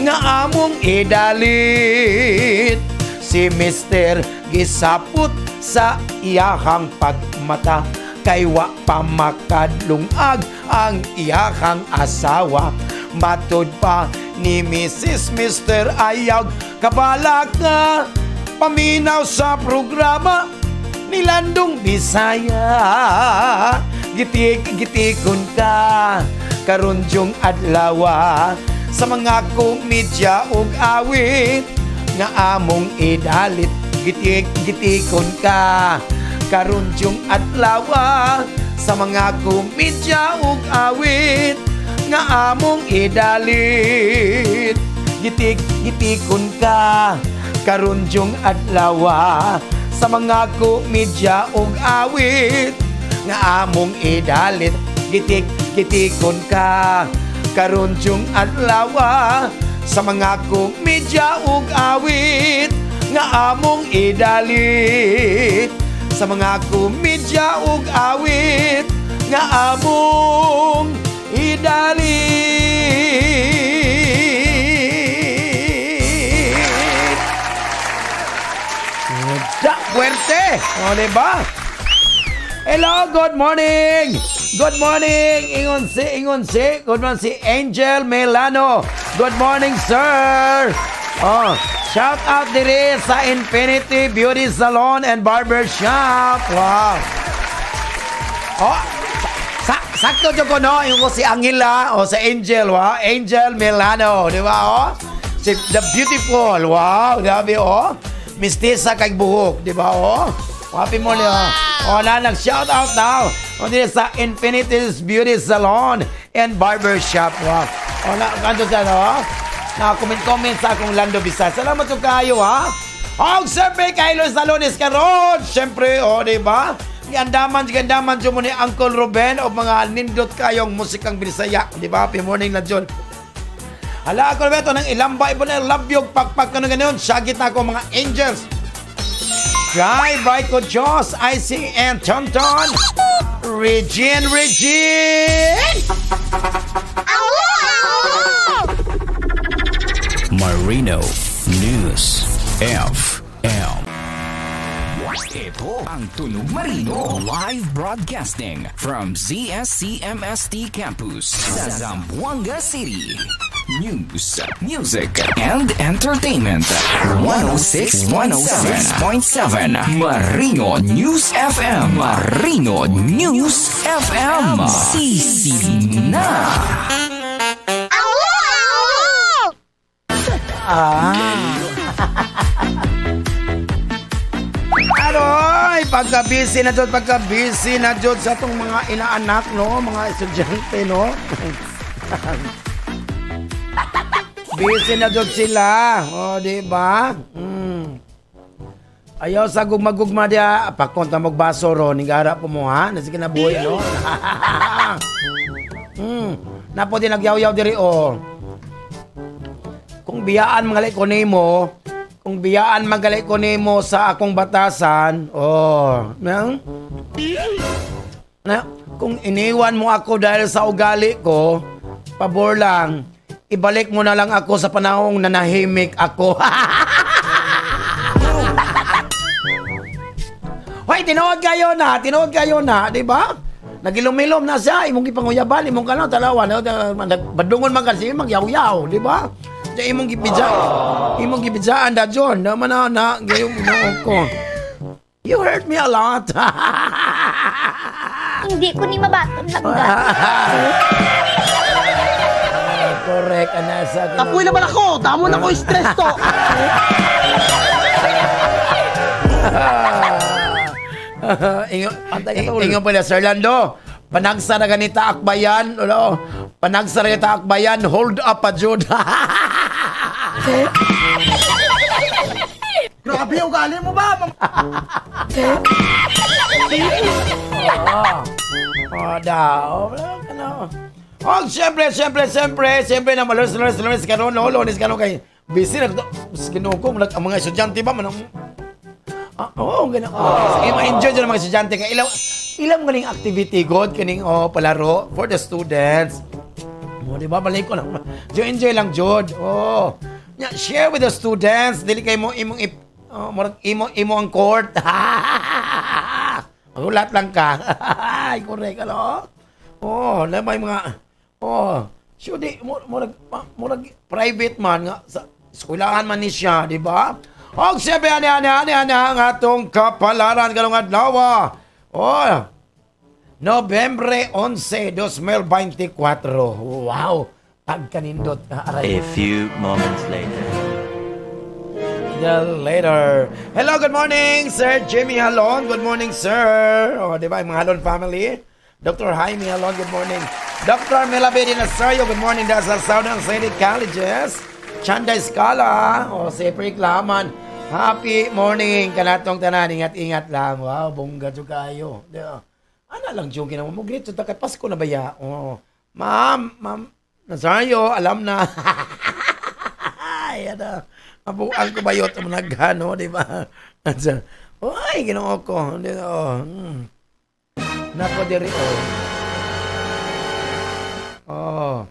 nga among idalit. Si Mister gisapot sa iyahang pagmata kay wa pa makadlungag ang iyahang asawa. Matud pa ni Mrs. Mister ayaw kabalak nga paminaw sa programa ni Landong Bisaya. Gitik gitikon ka karon jung adlawa sa mga komedya ug awit nga among idalit. Gitik gitikon ka karon jung adlawa sa mga komedya ug awit nga among idalit. Gitik gitikon ka karon jung adlawa sa mga komedya ug awit nga among idalit. Gitik gitikon ka karon jung adlawa sa mga komedya ug awit nga among idalit. Sa mga komedya ug awit nga among idalit. Puwerte. O, di ba? Hello, good morning. Good morning. Ingon si, good morning si Angel Melano. Good morning, sir. Oh, shout out diri sa Infinity Beauty Salon and Barber Shop. Wow. Oh, sakto jud ko, no, yung ko si Angela o sa Angel, wow. Angel Melano, di ba, oh? Si the beautiful, wow, grabe, oh. Mistisa kay buhok, di ba, oh? Happy morning, oh. Oh, na nag-shout out now. O, diri sa Infinity's Beauty Salon and Barber Shop. Wow. O, na, kanto sa, no? Na-comment-comment sa akong Lando Bisaya. Salamat jud kayo, ha? Og siyempre, kay Luis Salones karon. Siyempre, oh, di ba? Giandaman, giandaman dyan mo ni Uncle Ruben o mga nindot kayong musikang Bisaya. Di ba? Happy morning na dyan. Hala, ako Roberto, nang ilamba, ibo na labyog, pakpak, ano ganun. Syagit na ako mga angels. Jai, Bright ko Diyos, IC and Tonton. Regine, Regine! Marino News FM. Ito ang Tunog Marino live broadcasting from ZSCMST Campus sa Zamboanga City. News, music, and entertainment. 106 106.7 Marino News FM. Marino News FM. Sisi na. Ah. Aroy, pagka-busy na jud sa atong mga inaanak, no, mga estudyante, no. Busy na jud sila, oh, di ba? Ayaw sa gugma-gugma diya, pakonta mo baso ro, nigara po mo ha, nasi kinabuhi, no. Napo din nagyaw-yaw diri oh. Kung biyaan mga ko nimo, kung biyaan magali ko nimo sa akong batasan, oh, nang? Na, kung iniwan mo ako dahil sa ugali ko, pabor lang, ibalik mo na lang ako sa panahong nanahimik ako. Hoy, tinuod kayo na, di ba? Nagilom-ilom na siya, imong gipanguyaban, imong kano, talawa, no, badungon man kasi, magyaw-yaw, di ba? Di imong gibidjaan da John, na man na, na, gayong ko. You hurt me a lot. Hindi ko ni mabaton langga. Correct, anasa. Kapoy naman ako! Damo na ko stress to! Ingon pala, Sir Lando, panagsa na ganita akbayan, ulo, panagsa na ganita akbayan, hold up pa, Jude. Grabe, ugali mo ba? Oh, da. Oh, ano. Oh, siyempre, siyempre, siyempre, siyempre na malunes, lunes, lunes, karon, no, lunes, karon kay busy na Ginoo ko, ang mga estudyante ba man Ah, oo, ganun. Oh, sige, ma-enjoy dyan ang mga estudyante kay ilang ilang ganing activity god kaning oh palaro for the students. Mo di ba balik ko lang. Jo enjoy lang jud. Oh. Nya share with the students dili kay mo imong ip, oh, murag imo imo ang court. Magulat lang ka. Ay, correct ano? Oh, na may mga oh, sure di murag murag private man nga sa eskwelahan man ni siya, di ba? Og siyempre, ani, ani, ani, ani, ang atong kapalaran karong adlaw. Oh, Nobyembre 11, 2024. Wow! Pagkanindot. Aray. A few moments later. The later. Hello, good morning, Sir Jimmy Halon. Good morning, sir. Oh, di ba, yung mga Halon family? Dr. Jaime Halon, good morning. Dr. Melabe Di Nazario, good morning dahil sa Southern City Colleges. Chanda Escala, o si Laman. Happy morning kanatong tanan. Ingat-ingat lang. Wow, bongga jud kayo. Di ba? Ana lang jud ginawa mo grito ta kay Pasko na ba ya? Oh. Ma'am, Ma'am Nazario, alam na. Ay, ano. Mabuang ko ba yun? Naghano, di ba? Ay, ginoo ko. Di ba? Oh. Nako diri oh. Oh.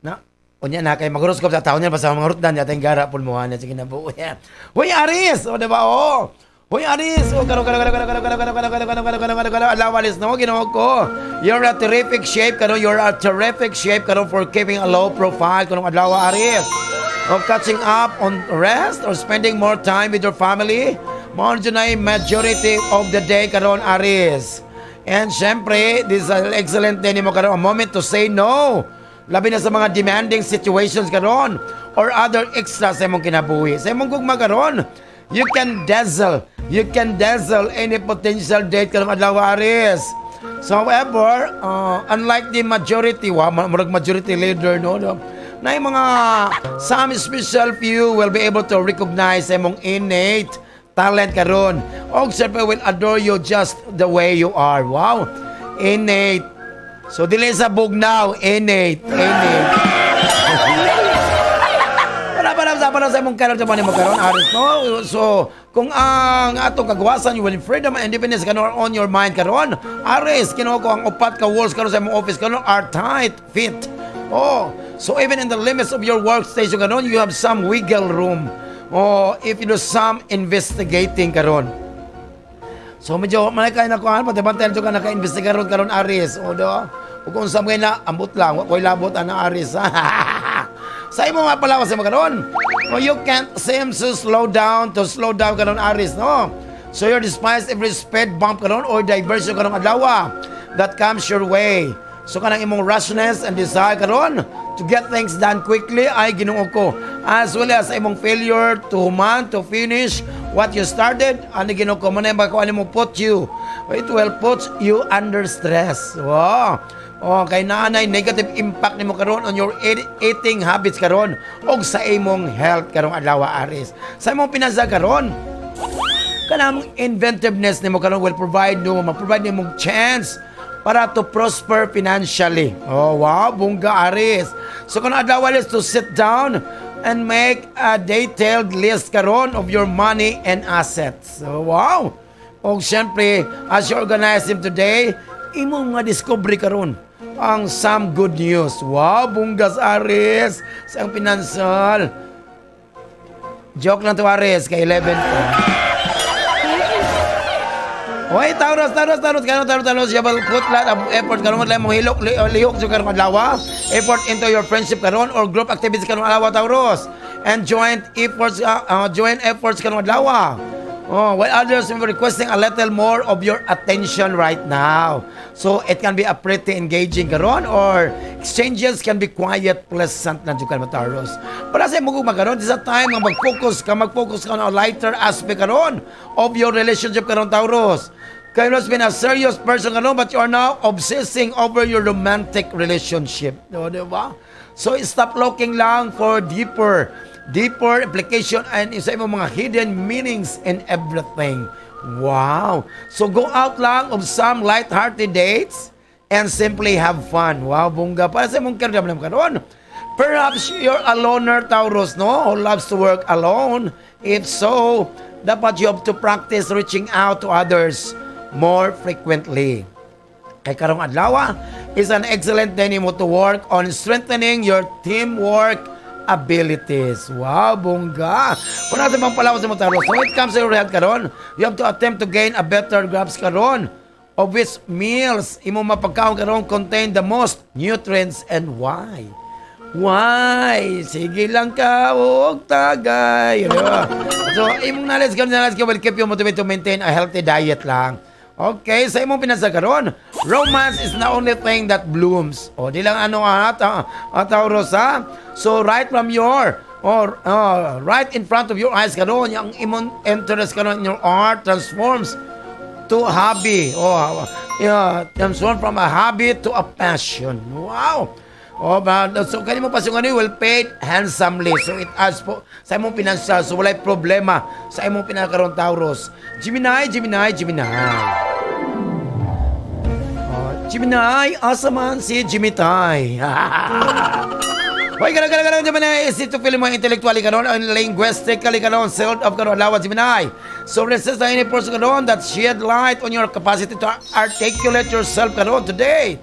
Na unya na kay maghoroskop sa taon niya basta mga rutdan yata yung gara pul mo na sige na buo yan. Hoy Aris, o di ba? Oh. Hoy Aris, oh, karo karo karo karo karo karo karo karo karo karo karo karo karo karo adlaw, Aris, no, Ginoo ko. You're a terrific shape karo, you're a terrific shape karon for keeping a low profile karong adlaw, Aris. Of catching up on rest or spending more time with your family. Mao na yung majority of the day karon, Aris. And syempre, this is an excellent day nimo karon, a moment to say no. Labi na sa mga demanding situations karon or other extra sa imong kinabuhi. Sa imong gugma karon, you can dazzle any potential date karong adlaw, Aris. So however, unlike the majority, wa murag majority leader, no, na yung mga some special few will be able to recognize imong innate talent karon. Og syempre will adore you just the way you are. Wow. Innate. So dili sa bugnaw, innate, innate. Wala pa sa para sa imong karon sa mo karon, Aris, no? So, kung ang atong kagawasan, you will freedom and independence karon on your mind karon. Aris, kinuha ko ang upat ka walls karon sa imong office karon are tight fit. Oh, so even in the limits of your workstation karon, you have some wiggle room. Oh, if you do some investigating karon. So medyo malay na kuan pati bantay ka naka-investigar ron karon, Aris. O do. Ug kung sa mga na ambot lang, wa koy labot ana, Aris. Sa imo nga pala sa karon. Oh, you can't seem to slow down karon, Aris, no? So you despise every speed bump karon or diversion karong adlaw that comes your way. So kanang imong rashness and desire karon to get things done quickly ay Ginoo ko. As well as imong failure to human to finish what you started, ani Ginoo ko man ba ko ani mo put you. It will put you under stress. Wow. Oh, kay naa nay negative impact nimo karon on your eating habits karon og sa imong health karong adlaw, Aris. Sa imong pinansa karon, kanang inventiveness nimo karon will provide no ma-provide nimo chance para to prosper financially. Oh, wow, bongga, Aris. So kung adlaw is to sit down and make a detailed list karon of your money and assets. So, wow. O syempre, as you organize him today, imong nga discovery karon ang some good news. Wow, bonggas, Aris, sa ang financial. Joke lang to, Aris, kay 11 ko. Oy, Taurus, Taurus, Taurus, karon Taurus, Taurus, you will put lot of effort karon mo hilok lihok sa karong adlaw. Effort into your friendship karon or group activities karong adlaw, Taurus. And joint efforts karong adlaw. Oh, while others may be requesting a little more of your attention right now. So it can be a pretty engaging karon or exchanges can be quiet, pleasant na jud ka, Taurus. Para sa imong gugma karon, this is a time nga mag-focus ka on a lighter aspect karon of your relationship karon, Taurus. Kayo has been a serious person karon, but you are now obsessing over your romantic relationship. No, di ba? So stop looking lang for deeper implication and sa imong mga hidden meanings in everything. Wow! So go out lang of some light-hearted dates and simply have fun. Wow, bongga. Para sa imong career naman karon. Perhaps you're a loner, Taurus, no? Who loves to work alone. If so, dapat you have to practice reaching out to others more frequently. Kay karong adlaw is an excellent day nimo to work on strengthening your teamwork abilities. Wow, bongga. Kung natin bang palawas mo, Taurus, so when it comes to your health karon, you have to attempt to gain a better grasp karon of which meals imo mapagkaon karon contain the most nutrients and why. Why? Sige lang ka, og tagay. Di ba? So, imong knowledge ka will keep you motivated to maintain a healthy diet lang. Okay, sa imong pinansa karon, romance is the only thing that blooms. O, di lang ano Taurus, ha? So, right from your or right in front of your eyes karon, yung imong interest karon in your art transforms to hobby. Oh, yeah, transform from a hobby to a passion. Wow! Oh, ba, so kani mo pasyon ano will paid handsomely. So it adds po sa imong pinansyal. So walay problema sa imong pinakaroon, Taurus. Gemini, Gemini, Gemini. Oh, Gemini, asa man si Jimmy Tai? Hoy, gara gara gara, Gemini, is to feel mo intellectually karon and linguistically karon sealed off karon adlaw, Gemini. So resist any person karon that shed light on your capacity to articulate yourself karon today.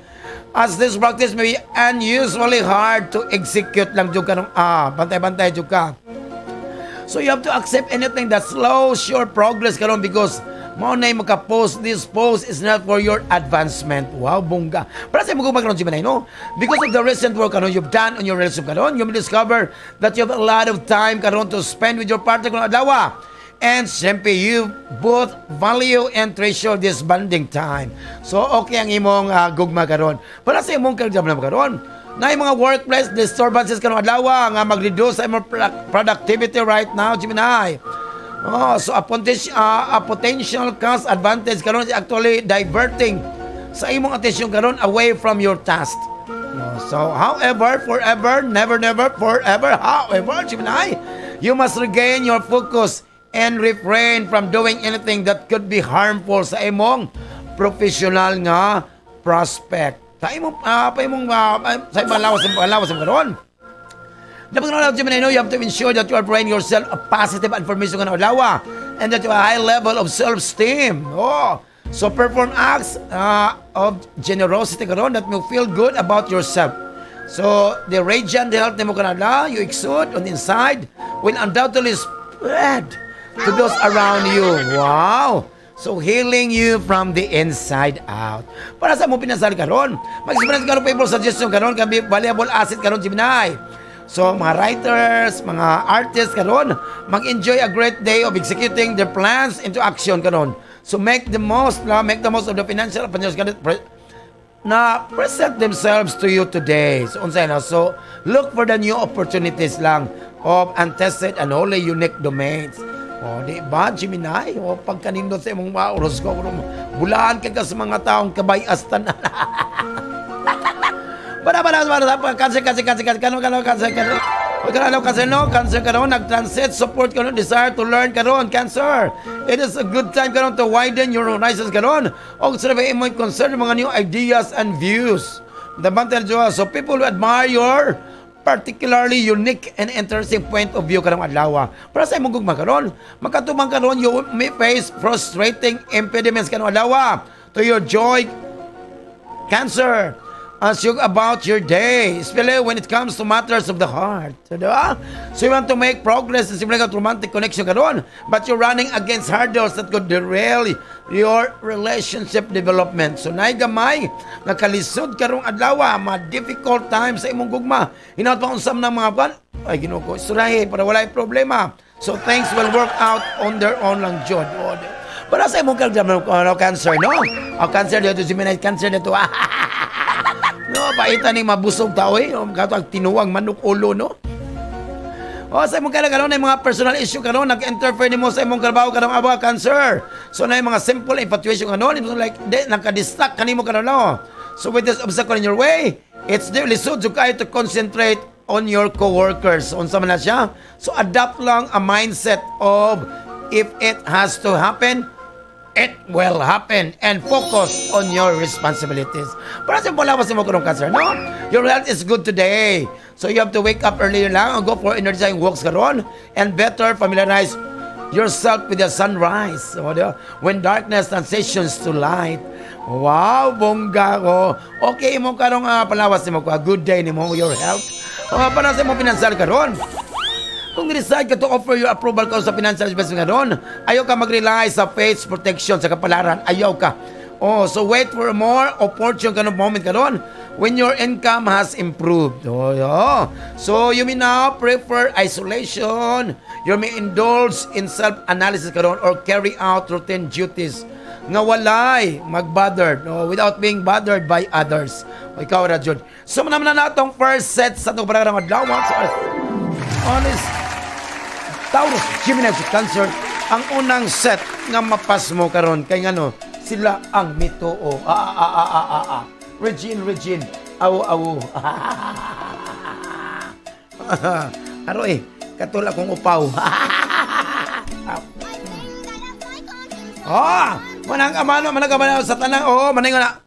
As this practice may be unusually hard to execute lang jud karon, bantay-bantay jud ka. So you have to accept anything that slows your progress karon because mao na maka-post, this post is not for your advancement. Wow, bongga. Para sa imong karon, Gemini, no? Because of the recent work karon you've done on your relationship karon, you may discover that you have a lot of time karon to spend with your partner karong adlaw. And siyempre, you both value and treasure this bonding time. So, okay ang imong gugma karon. Para sa imong karon karon, na yung mga workplace disturbances karong adlaw nga mag-reduce sa imong productivity right now, Gemini. Oh, so a potential cost advantage karon is actually diverting sa imong atensyon karon away from your task. No, so, however, forever, never, never, forever, however, Gemini, you must regain your focus and refrain from doing anything that could be harmful sa imong professional nga prospect. Sa imong, pa imong, sa imong lawas, sa lawas karon. Dapat nga, Gemini, no, you have to ensure that you are providing yourself a positive information nga adlaw and that you have a high level of self-esteem. Oh, so perform acts of generosity karon that will feel good about yourself. So the radiant health nimo kanala you exude on the inside will undoubtedly spread to those around you. Wow! So healing you from the inside out. Para sa mo pinasal karon, mag-experience karon people suggestion karon can be valuable asset karon, Gemini. So mga writers, mga artists karon, mag-enjoy a great day of executing their plans into action karon. So make the most of the financial opportunities na present themselves to you today. So unsay na? So look for the new opportunities lang of untested and wholly unique domains. O, di ba, Gemini? O, pagkanindot sa imong mga horoscope, bulaan ka sa mga taong kabayas tanan. Para, para, para, para, cancer, cancer, cancer, cancer, kano, kano, cancer, cancer. Huwag ka na, cancer, no? Cancer karon, nag-transit, support karon, desire to learn karon, Cancer. It is a good time karon to widen your horizons karon. O sa imong concern mga new ideas and views. The Banter. So people who admire your particularly unique and interesting point of view karong adlaw. Para sa imong gugma karon, makatubang karon you may face frustrating impediments karong adlaw to your joy, Cancer, as you about your day, especially when it comes to matters of the heart. So, di ba? So you want to make progress in simple romantic connection karon, but you're running against hurdles that could derail your relationship development. So naay gamay nakalisod karong adlaw, ma difficult time sa imong gugma. Hinaot pa unsam ng mga ban, ay Ginoo ko, istoryahe para walay problema. So things will work out on their own lang jud. O, para sa imong ano, Cancer, no? O, Cancer dito, Gemini, Cancer dito. No, paita ni mabusog tao eh. O, kato ang tinuwang manok ulo, no? O, sa imong kala karon mga personal issue karon nag-interfere nimo sa imong trabaho karong aba, Cancer. So na mga simple infatuation karon, like de, nagka-distract kanimo karon no. So with this obstacle in your way, it's lisod jud kayo to concentrate on your coworkers. Unsa man na siya? So adapt lang a mindset of if it has to happen, it will happen and focus on your responsibilities. Para sa wala pa sa mo karong, Cancer, no? Your health is good today. So you have to wake up earlier lang and go for energizing walks karon and better familiarize yourself with the sunrise. So, di ba? When darkness transitions to light. Wow, bongga ko. Okay mo karong palawas nimo ko. A good day nimo your health. Para sa mo pinansyal karon. Kung decide ka to offer your approval ka sa financial investment karon, ayaw ka mag-rely sa faith's protection sa kapalaran. Ayaw ka. Oh, so wait for a more opportune kind of moment karon when your income has improved. Oh, yeah. So you may now prefer isolation. You may indulge in self-analysis karon or carry out routine duties nga walay mag-bothered, no, without being bothered by others. O, ikaw ra jud. So naman na natong first set sa atong parang adlaw. So, honest Taurus, Gemini, Cancer, ang unang set nga mapas mo karon kay ngano sila ang mituo. Ah, ah, ah, ah, ah, ah. Regine, Regine. Awo, awo. Aro eh, katul akong upaw. Oh, manang amano, manang amano sa tanang, oh, manang na.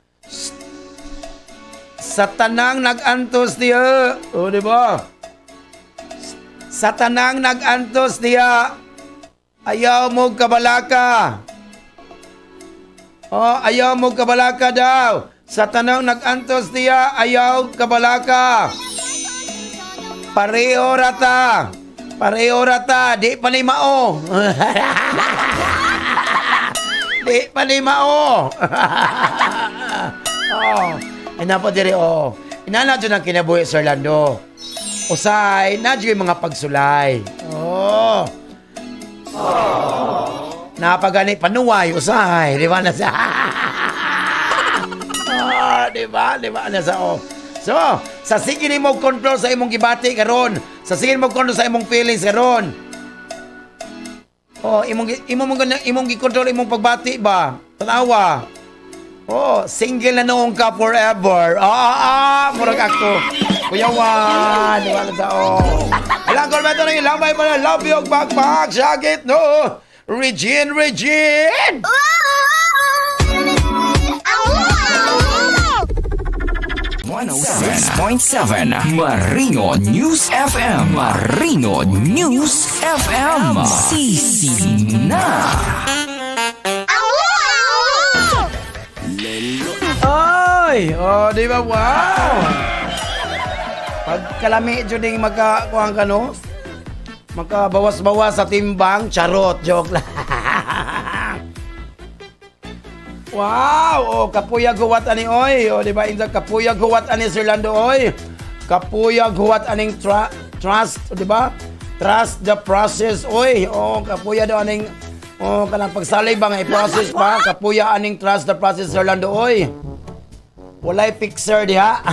Sa tanang nag-antos niya. Oh, di ba? Sa tanang nag-antos niya, ayaw mo kabalaka. Oh, ayaw mo kabalaka daw. Sa tanang nag-antos niya, ayaw kabalaka. Pareho rata. Pareho ra ta, di pa ni mao. Di pa ni mao. Oh. Ina po diri oh. Inana jud ang kinabuhi, Sir Lando. Usay, na jud yung mga pagsulay. Oh. Napagani panuway usahay, di ba, nasa Ah, di ba? Di ba nasa oh. So, sa sige nimo control sa imong gibati karon, sa sige nimo control sa imong feelings karon. Oh, imong gi-control imong pagbati ba? Tanawa. Oh, single na noong ka forever. Murag ako. Kuya Juan, di ba sa oh. Alang ko ba ito nang ilambay mo na love you backpack, jacket no. Regine, Regine! 106.7 Marino News FM. Marino News FM. Sisi na. Ay! Oh, di ba? Wow! Pagkalami jud ning magka kuang ka no? Makabawas-bawas sa timbang, charot, joke lang. Wow! Oh, kapuya guwat ani oy. Oh, di ba? Inda kapuya guwat ani Sir Lando oy. Kapuya guwat aning trust, di ba? Trust the process oy. Oh, kapuya daw aning oh kanang pagsalay ba nga i-process pa? Kapuya aning trust the process, Sir Lando oy. Walay fixer diha.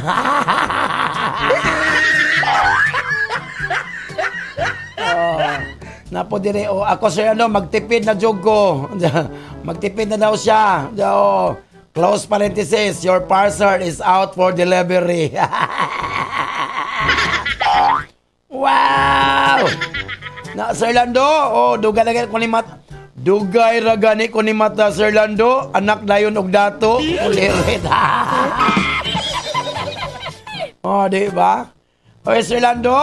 Oh, napo dire oh, ako sir ano magtipid na jud ko. Magtipid na daw siya. Oh, close parenthesis, your parcel is out for delivery. Wow! Na Sir Lando, oh, dugay na ko ni mat. Dugay ra gani ko ni mata, Sir Lando, anak dayon og dato. Kulirit. Oh, di ba? Oy, Sir Lando,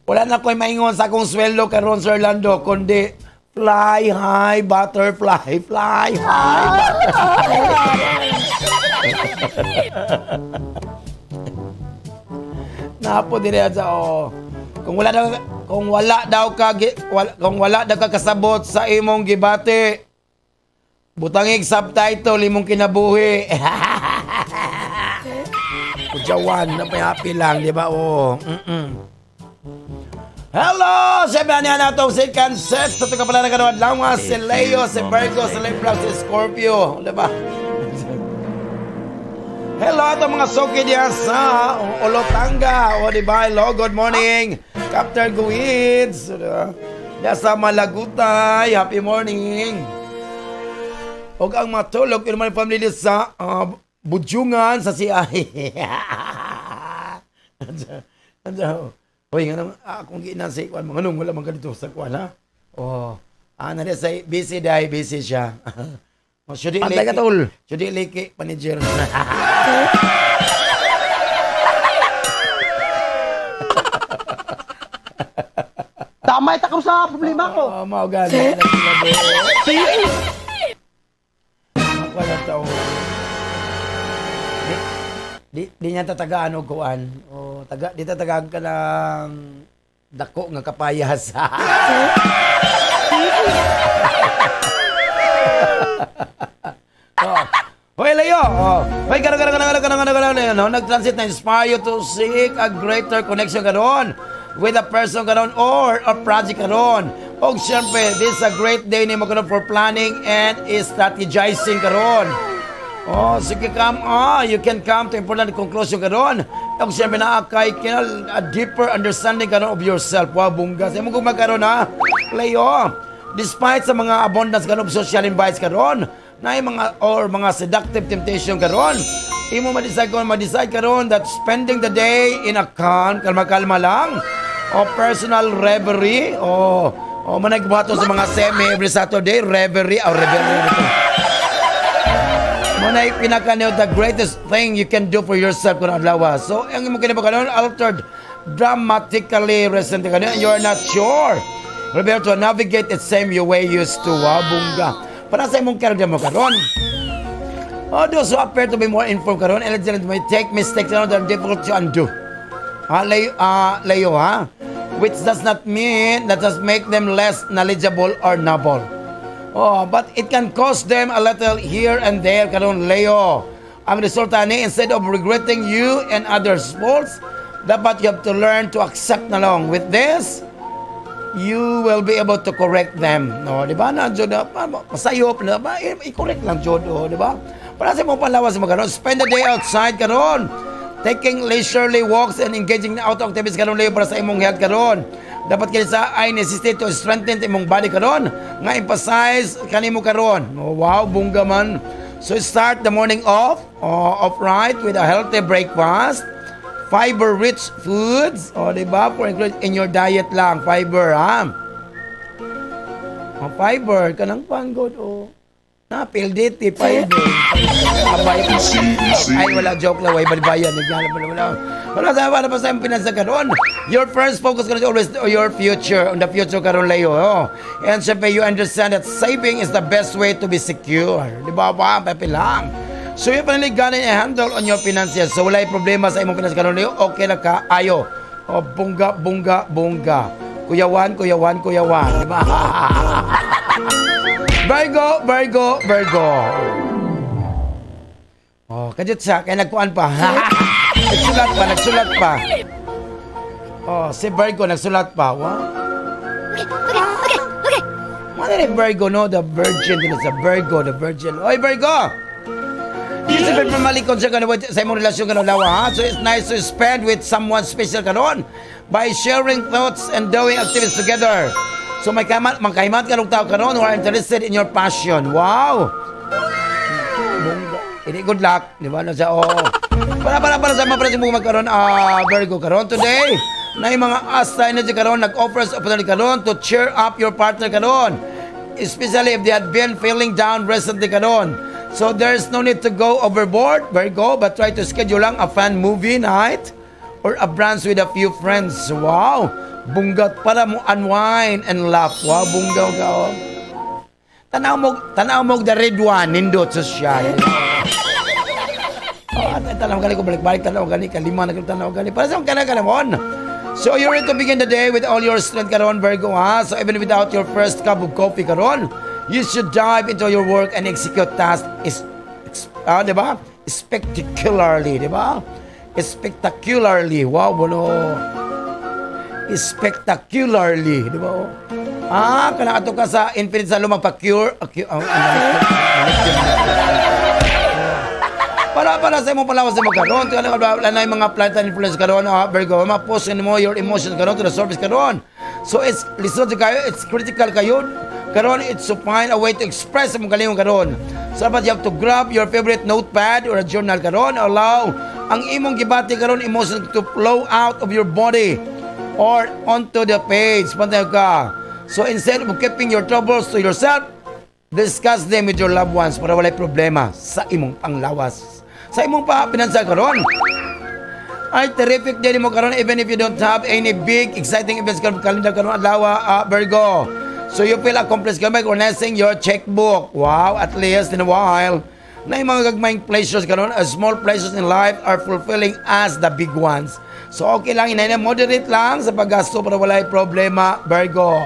wala na ko'y maingon sa akong sweldo karon, Sir Lando, kundi fly high butterfly, fly high butterfly. Napo dire sa oh. Kung wala daw ka kasabot sa imong gibati, butangig subtitle imong kinabuhi. Kujawan na may happy lang, di ba? Oh. Hello! Siyempre, ano yan atong second set sa ito pala na adlaw nga si Leo, si Virgo, si Libra, si Scorpio. Di ba? Hello atong mga suki diya sa Olotanga. O, di ba? Hello, good morning. Captain Guids. Diba? Diya sa Malagutay. Happy morning. Og ang matulog, yun naman family sa Budyungan sa CI. Ano? Hoy, nga naman, akong giinan sa ikuan, mga nung wala man ganito sa kuan, ha? Oh, na sa busy dahil busy siya. Oh, syudi Pantay ka, tol. Syudi liki, manager. Damay ta ko sa problema ko. Oh, mao gani. Ako na tao. Di niya tatagaan og kuan. O taga di tatagaan ka ng dako nga kapayas. Oh. Hoy, Leo! Oh. Hoy, gano, gano, gano, gano, gano, gano, gano, ano, nag-transit na inspire you to seek a greater connection karon with a person karon or a project karon. Og syempre, this is a great day nimo karon for planning and strategizing karon. Oh, sige come, you can come to important conclusion karon. Og syempre naa kay kinal a deeper understanding karon of yourself. Wa bungga sa imong magkaron ha. Leo, despite sa mga abundance karon of social invites karon, na mga or mga seductive temptation karon, imo ma-decide karon that spending the day in a calm, kalma-kalma lang, o personal reverie, o managbuhaton sa mga semi every Saturday, reverie, o reverie. Mo na pinaka the greatest thing you can do for yourself kung adlaw. So, ang imong kinabuhi karon altered dramatically recently karon, you're not sure. Roberto, navigate it same way you used to. Wow, bungga. Para sa imong career mo karon. Oh, those who appear to be more informed karon, eligible may take mistakes karon that are difficult to undo. Ha, Leo, Leo, ha? Which does not mean that does make them less knowledgeable or noble. Oh, but it can cost them a little here and there karon, Leo. Ang resulta ni, instead of regretting you and others' faults, dapat you have to learn to accept na lang. With this, you will be able to correct them. No, di ba? Na jud masayop na ba, i-correct lang jud, oh, di ba? Para sa imong panglawas mo karon, spend the day outside karon. Taking leisurely walks and engaging in outdoor activities karon, Leo, para sa imong health karon. Dapat kini sa ay necessity to strengthen imong body karon nga emphasize kanimo karon. Oh, wow, bungga man. So start the morning off right with a healthy breakfast, fiber-rich foods, o di ba? For include in your diet lang, fiber, ha? Oh, fiber, kanang panggod, oh. Na, PLDT, fiber. Abay. Ay, wala, joke lang, way balibayan. Wala, wala, wala. Wala, sa wala pa sa imong pinansa karon. Your first focus karon is always your future, on the future karon, Leo. Oh. And syempre, you understand that saving is the best way to be secure. Di ba ba? Pepe lang. So you finally got a handle on your finances. So wala problema sa imong finances karon, Leo. Okay na ka, ayo. Oh, bungga, bungga, bungga. Kuyawan, kuyawan, kuyawan. Di ba? Virgo, Virgo, Virgo. Oh, kadyot siya, kaya nagkuan pa. Nagsulat pa, nagsulat pa. Oh, si Virgo nagsulat pa. Wow. Okay. Ano ni Virgo, no? The Virgin. Din sa Virgo, the Virgin. Oy, Virgo! You sabi pamalikon siya kanon sa imong relasyon kanon lawa, ha? So it's nice to spend with someone special karon by sharing thoughts and doing activities together. So may kamat, mangkahimat ka tao karon who are interested in your passion. Wow! Bongga. Hindi good luck, di ba? No, sa oh. Para sa mga para mo magkaroon, Virgo karon today. Na yung mga asta energy karon nag-offers opportunity karon to cheer up your partner karon. Especially if they had been feeling down recently karon. So there's no need to go overboard, Virgo, but try to schedule lang a fun movie night or a brunch with a few friends. Wow! Bunggat para mo unwind and laugh. Wow, bunggaw ka. Oh. Tanaw mo the red one, nindot sa siya. Oh, at tanaw gani ko balik-balik tanaw gani kalima na tanaw gani. Para sa kana kanamon. So you're ready to begin the day with all your strength karon, Virgo, ha? So even without your first cup of coffee karon, you should dive into your work and execute tasks is di ba? Spectacularly, di ba? Spectacularly. Wow, bueno. Spectacularly, di ba? Oh? Ah, kana ato ka sa Infinite Salon magpa-cure. Ah, cure, ah, manicure. Para sa imong palawas sa mo karon, kaya wala na yung mga plant and influence karon, Virgo, ma-post mo your emotions karon to the surface karon. So it's lisod kayo, it's critical kayo. Karon it's to find a way to express imong galingon karon. So dapat you have to grab your favorite notepad or a journal karon, allow ang imong gibati karon emotions to flow out of your body or onto the page. Pantay ka. So instead of keeping your troubles to yourself, discuss them with your loved ones para walay problema sa imong panglawas. Sa imong pa pinansa karon. Ay, terrific day mo karon even if you don't have any big exciting events karon calendar karon adlaw, Virgo. So you feel accomplished karon by organizing your checkbook. Wow, at least in a while. Na yung mga gagmayng pleasures karon, small pleasures in life are fulfilling as the big ones. So okay lang, inay na moderate lang sa paggasto para walay problema, Virgo.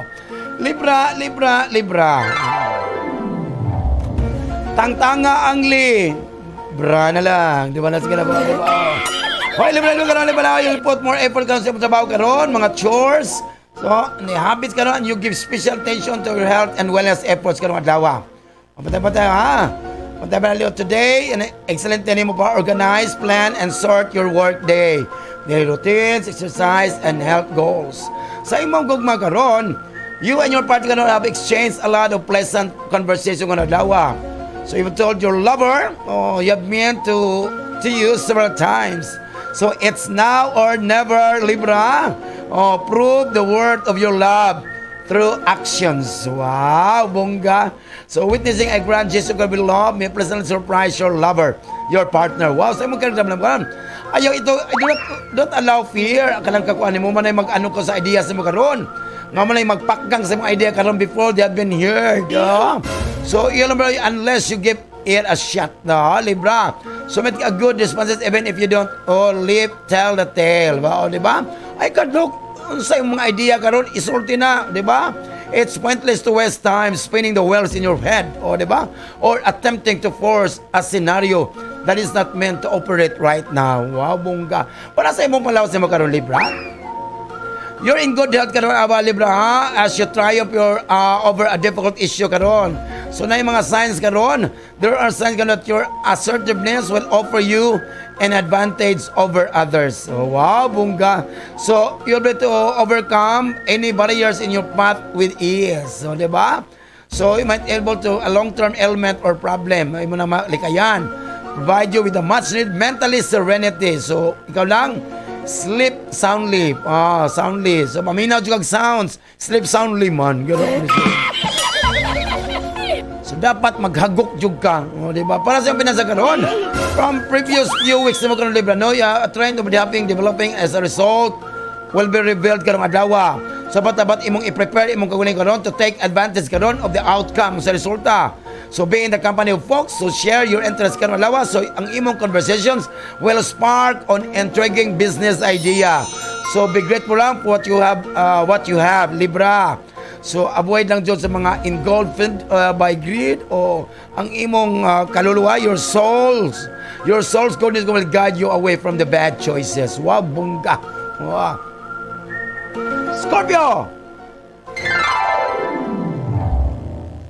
Libra, Libra, Libra. Tangtanga ang li. Bra na lang. Di ba na sige na ba? Di ba? Hoy, Libra, Libra, karon, Libra, you put more effort karon sa imong trabaho karon, mga chores. So, ni habits karon, you give special attention to your health and wellness efforts karon adlaw. Patay-patay ha. Patay ba na today, and excellent day mo pa organize, plan, and sort your work day. Daily routines, exercise, and health goals. Sa imong gugma karon, you and your partner karon have exchanged a lot of pleasant conversation karon adlaw. So you've told your lover, oh, you have meant to you several times. So it's now or never, Libra. Oh, prove the worth of your love through actions. Wow, bongga. So witnessing a grand gesture of love may pleasantly surprise your lover, your partner. Wow, sa imong karon karon. Ayaw ito, do not, don't allow fear. Kanang kakuan mo man ay mag-ano ko sa ideas mo karon. Nga man ay magpakgang sa imong idea karon before they have been heard. Yeah. So, yun lang bro, unless you give it a shot, no, Libra. So, make a good responses even if you don't, oh, live, tell the tale. Ba, oh, di ba? I can look, Unsa imong mga idea karon, isulti na, di ba? It's pointless to waste time spinning the wheels in your head, o di ba? Or attempting to force a scenario that is not meant to operate right now. Wow, bongga. Para sa imong palawas nimo karon, Libra. You're in good health karon, aba Libra, ha, as you triumph your over a difficult issue karon. So na yung mga signs karon, there are signs karon that your assertiveness will offer you an advantage over others. So, wow, bongga. So you'll be to overcome any barriers in your path with ease. So, di ba? So you might able to a long-term ailment or problem. Ay mo na malikayan. Provide you with a much needed mentally serenity. So ikaw lang, sleep soundly. Ah, soundly. So maminaw jud kag sounds. Sleep soundly man. Ganoon. So dapat maghagok jud ka, o, di ba? Para sa iyong pinasa karon. From previous few weeks mo karon, Libra, no, a trend of developing as a result will be revealed karong adlaw. So dapat imong i-prepare imong kaugalingon karon to take advantage karon of the outcome sa resulta. So be in the company of folks, so share your interest karong adlaw. So ang imong conversations will spark on intriguing business idea. So be grateful lang for what you have, Libra. So avoid lang jud sa mga engulfed by greed o ang imong kaluluwa, your souls. Your soul's goodness will guide you away from the bad choices. Wow, bongga. Wow. Scorpio!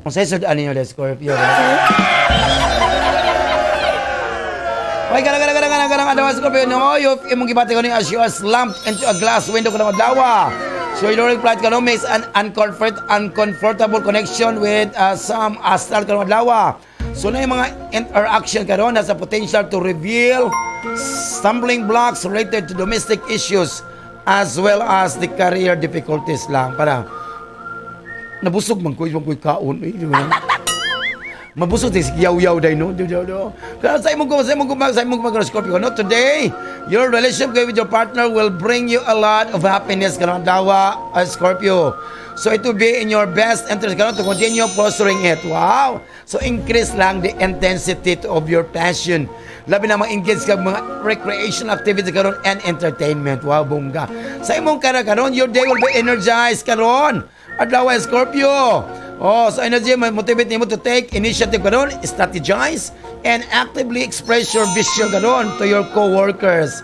Kung sa'yo sud ninyo, Scorpio. Ay, gara, gara, gara, gara, gara, adlaw, Scorpio, no? You, imong gibati ko ni as you are slumped into a glass window karong adlaw. So, your flight ka no makes an uncomfortable connection with some astral karong adlaw. So, na yung mga interaction karon has a potential to reveal stumbling blocks related to domestic issues as well as the career difficulties lang. Para nabusog man ko, ibang ko'y kaon. Eh, di ba? Mabusog din yaw-yaw day no. Di, di, di. Kaya sa imong ko Scorpio, no, today your relationship with your partner will bring you a lot of happiness karong adlaw, Scorpio. So it will be in your best interest karon to continue fostering it. Wow. So increase lang the intensity of your passion. Labi na ma-engage ka mga recreational activity karon and entertainment. Wow, bongga. Sa imong kara karon, your day will be energized karon. Adlaw, Scorpio. Oh, so energy may motivate nimo to take initiative karon, strategize and actively express your vision karon to your co-workers.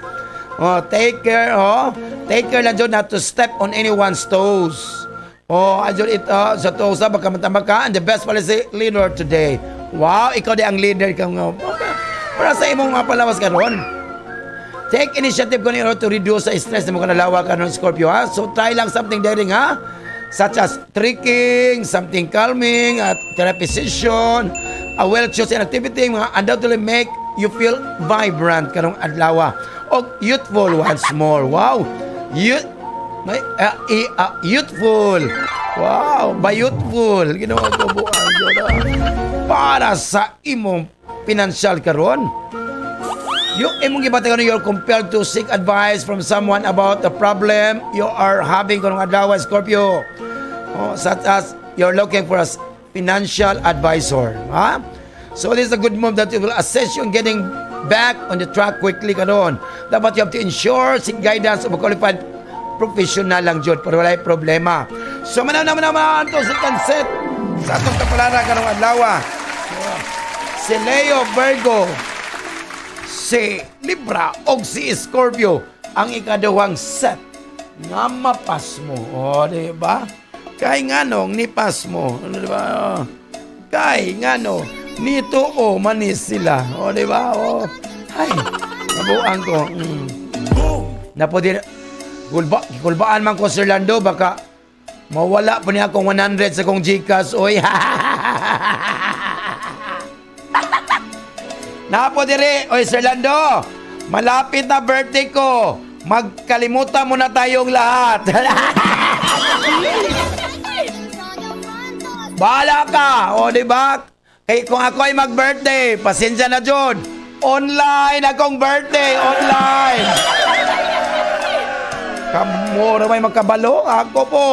Oh, take care, oh. Take care lang jud not to step on anyone's toes. Oh, adyo it sa toes baka matambak ka and the best policy leader today. Wow, ikaw di ang leader ka nga. Para sa imong mga palawas karon. Take initiative ko in order to reduce sa stress nimo kanalawa karon, Scorpio, ha. So try lang something daring, ha, such as trekking, something calming, at therapy session, a well-chosen activity mga undoubtedly make you feel vibrant karong adlaw o youthful once more. Wow! Youth, may, youthful. Wow, ba youthful. Ginawa ko buang yun, ah. Para sa imong financial karon, you imong gibati karon, you're compelled to seek advice from someone about the problem you are having karong adlaw, Scorpio. Oh, such as you're looking for a financial advisor. Ha? So this is a good move that will assist you in getting back on the track quickly karon. Dapat you have to ensure seek guidance of a qualified professional lang jud para walay problema. So manaw naman naman to second set sa atong kapalara karong adlaw. Si Leo, Virgo, si Libra o si Scorpio ang ikaduhang set nga mapas mo. O, di ba? Kay nganong nipas mo. Ano, di ba? O. Kay ngano nito o manis sila. O, di ba? O. Ay, nabuang ko. Napo din, kulba, kulbaan man ko, Sir Lando, baka mawala pa niya akong 100 sa kong GCash. Oy. Napo dire, oy Sir Lando, malapit na birthday ko. Magkalimutan muna tayong lahat. Bahala ka, o di ba? Kay kung ako ay mag-birthday, pasensya na jud. Online akong birthday, online. Kamo ra may magkabalo, ako po,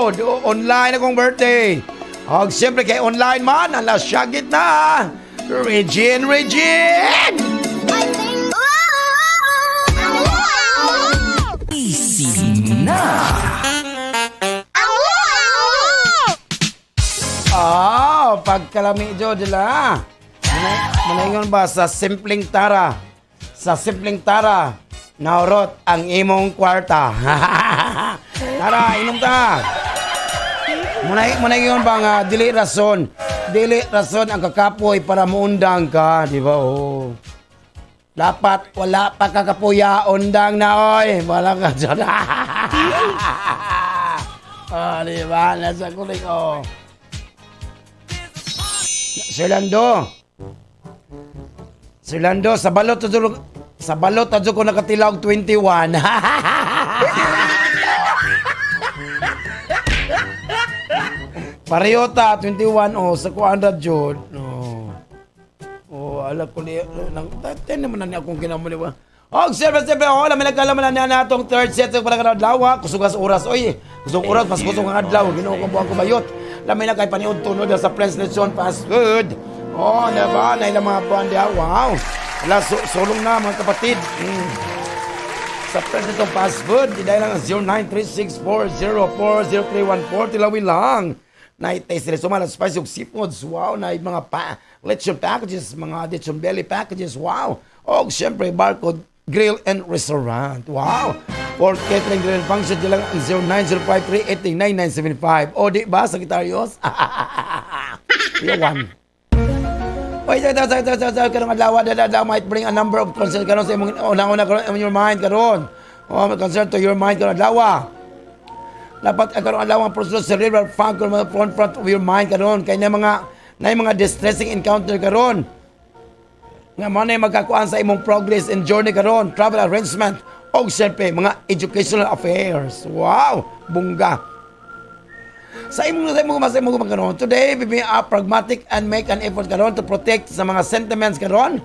online akong birthday. Og siyempre kay online man, alas syagit na. Regine, Regine! Easy na! Pagkalami jud dila. Manaingon ba sa simpleng tara? Sa simpleng tara, naurot ang imong kwarta. Tara, inom ta. Munay ingon ba nga dili rason, dili rason ang kakapoy para muundang ka, di ba? Oh. Dapat wala pa kakapuya, undang na oy. Wala ka dyan. Ah, di ba? Nasa kuling, oh. Sir Lando. Sir Lando, sa balot to ko nakatilaw og 21. Pareho ta, 21, oh, sa kuan ra jud. Oh. Oh, ala ko ni nang ten naman na ni akong kinamuli ba. Og siyempre, siyempre, oh, lamin nagkalaman na na atong third set sa para adlaw, kusog sa oras, oy. Kusog oras, mas kusog ang adlaw, Ginoo ko buang kumayot. Lamin na kay paniud tunod sa Prince Lechon Fast Food. Oh, na ba na ilang mga buwan diha. Wow. Wala sulong na mga kapatid. Sa Prince Lechon Fast Food, di lang ang 0936404031 tilawi lang. Na taste nila sumala spicy ug seafoods. Wow, na mga pa lechon packages, mga lechon belly packages. Wow. Og syempre Barcode Grill and Restaurant. Wow. For catering, grill and function, di lang ang 0905389975. O di ba, Sagittarius? Yawan. Oy, sa sa sa sa sa karong adlaw, adlaw might bring a number of concerns karon sa imong una-una karon in your mind karon. Oh, may concern to your mind karon adlaw. Dapat ang karong adlaw ang proseso cerebral fog karon mga front front of your mind karon kay na mga distressing encounter karon. Nga mo na magkakuan sa imong progress and journey karon, travel arrangement og syempre mga educational affairs. Wow, bungga. Sa imong karon today, be a pragmatic and make an effort karon to protect sa mga sentiments karon.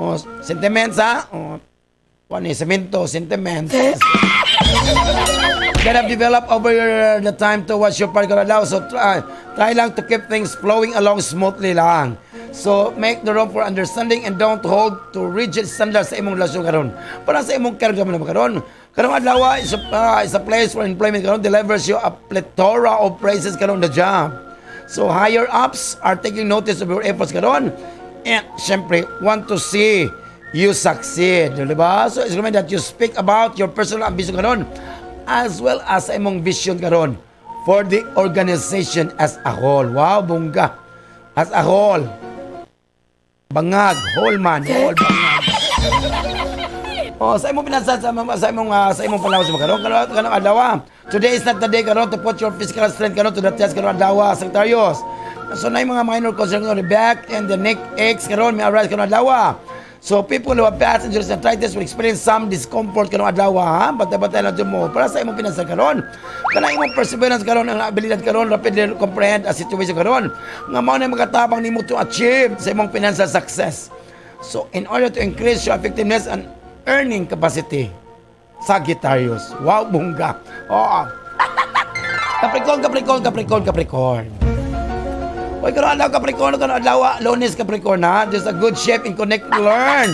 Oh, sentiments ha. Oh, kuan ni semento, sentiments that have developed over the time towards your part karon daw. So try lang to keep things flowing along smoothly lang. So make the room for understanding and don't hold to rigid standards sa imong relasyon karon. Para sa imong career naman karon. Karong adlaw is a place for employment karon, delivers you a plethora of praises karon the job. So higher ups are taking notice of your efforts karon and syempre want to see you succeed, di ba? So it's recommended that you speak about your personal ambition karon as well as sa imong vision karon for the organization as a whole. Wow, bungga. As a whole. Bangag, whole man, whole bangag. Oh, sa imong pinansan sa imong palawas mo karon karon karon adlaw. Today is not the day karon to put your physical strength karon to the test karon adlaw, Sagittarius. So na yung mga minor concerns on the back and the neck aches karon may arise karon adlaw. So people who have past injuries and arthritis will experience some discomfort karon adlaw ha. Bantay-bantay lang jud mo para sa imong pinansan karon. Kana imong perseverance karon, ang abilidad karon rapidly comprehend a situation karon. Nga mao na makatabang nimo to achieve sa imong financial success. So in order to increase your effectiveness and earning capacity, Sagittarius. Wow, bungga. Oo. Capricorn, Capricorn, Capricorn, Capricorn. Oy, karon adlaw Capricorn, karon adlaw Lunes, Capricorn ha. There's a good shape in connect, learn.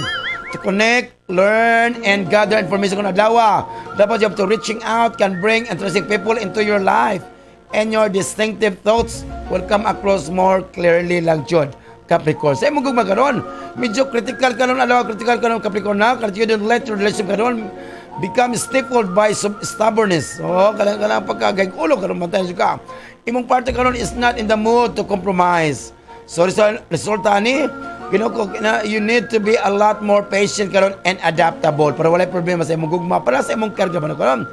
To connect, learn, and gather information karon adlaw. Dapat you have to reaching out can bring interesting people into your life. And your distinctive thoughts will come across more clearly lang jud. Capricorn. Sa imong gugma karon, medyo critical karon adlaw, critical karon Capricorn na, kasi you don't let your relationship karon become stifled by some stubbornness. Oh, kanang kanang pagkagay ulo karon bantay ka. Imong partner karon is not in the mood to compromise. So resulta ni Ginoo ko na you need to be a lot more patient karon and adaptable para walay problema sa imong gugma, para sa imong karga man karon.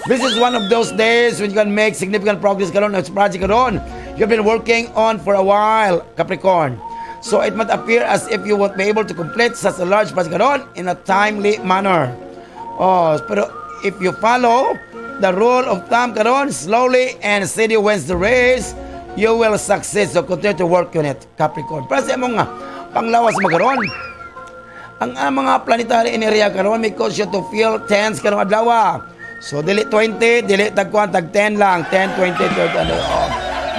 This is one of those days when you can make significant progress karon sa project karon you've been working on for a while, Capricorn. So it might appear as if you won't be able to complete such a large project karon in a timely manner. Oh, pero if you follow the rule of thumb karon, slowly and steady wins the race, you will succeed. So continue to work on it, Capricorn. Para sa imong panglawas mo karon, ang mga planetary energy karon may cause you to feel tense karong adlaw. So dili 20, dili tag kuan, tag 10 lang, 10, 20, 30 ano. Oh,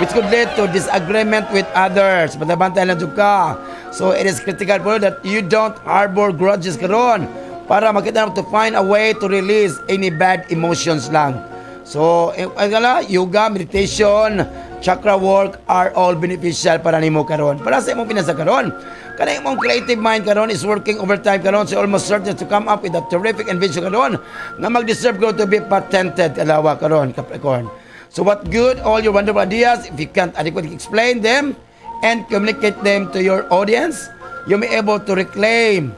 which could lead to disagreement with others. Bantay-bantay lang jud ka. So it is critical po that you don't harbor grudges karon para makita to find a way to release any bad emotions lang. So, ay yoga, meditation, Chakra work are all beneficial para nimo karon. Para sa imong pinasa karon. Kanang imong creative mind karon is working overtime karon, so almost certain to come up with a terrific invention karon nga mag-deserve ko to be patented alawa karon, Capricorn. So what good all your wonderful ideas if you can't adequately explain them and communicate them to your audience? You may able to reclaim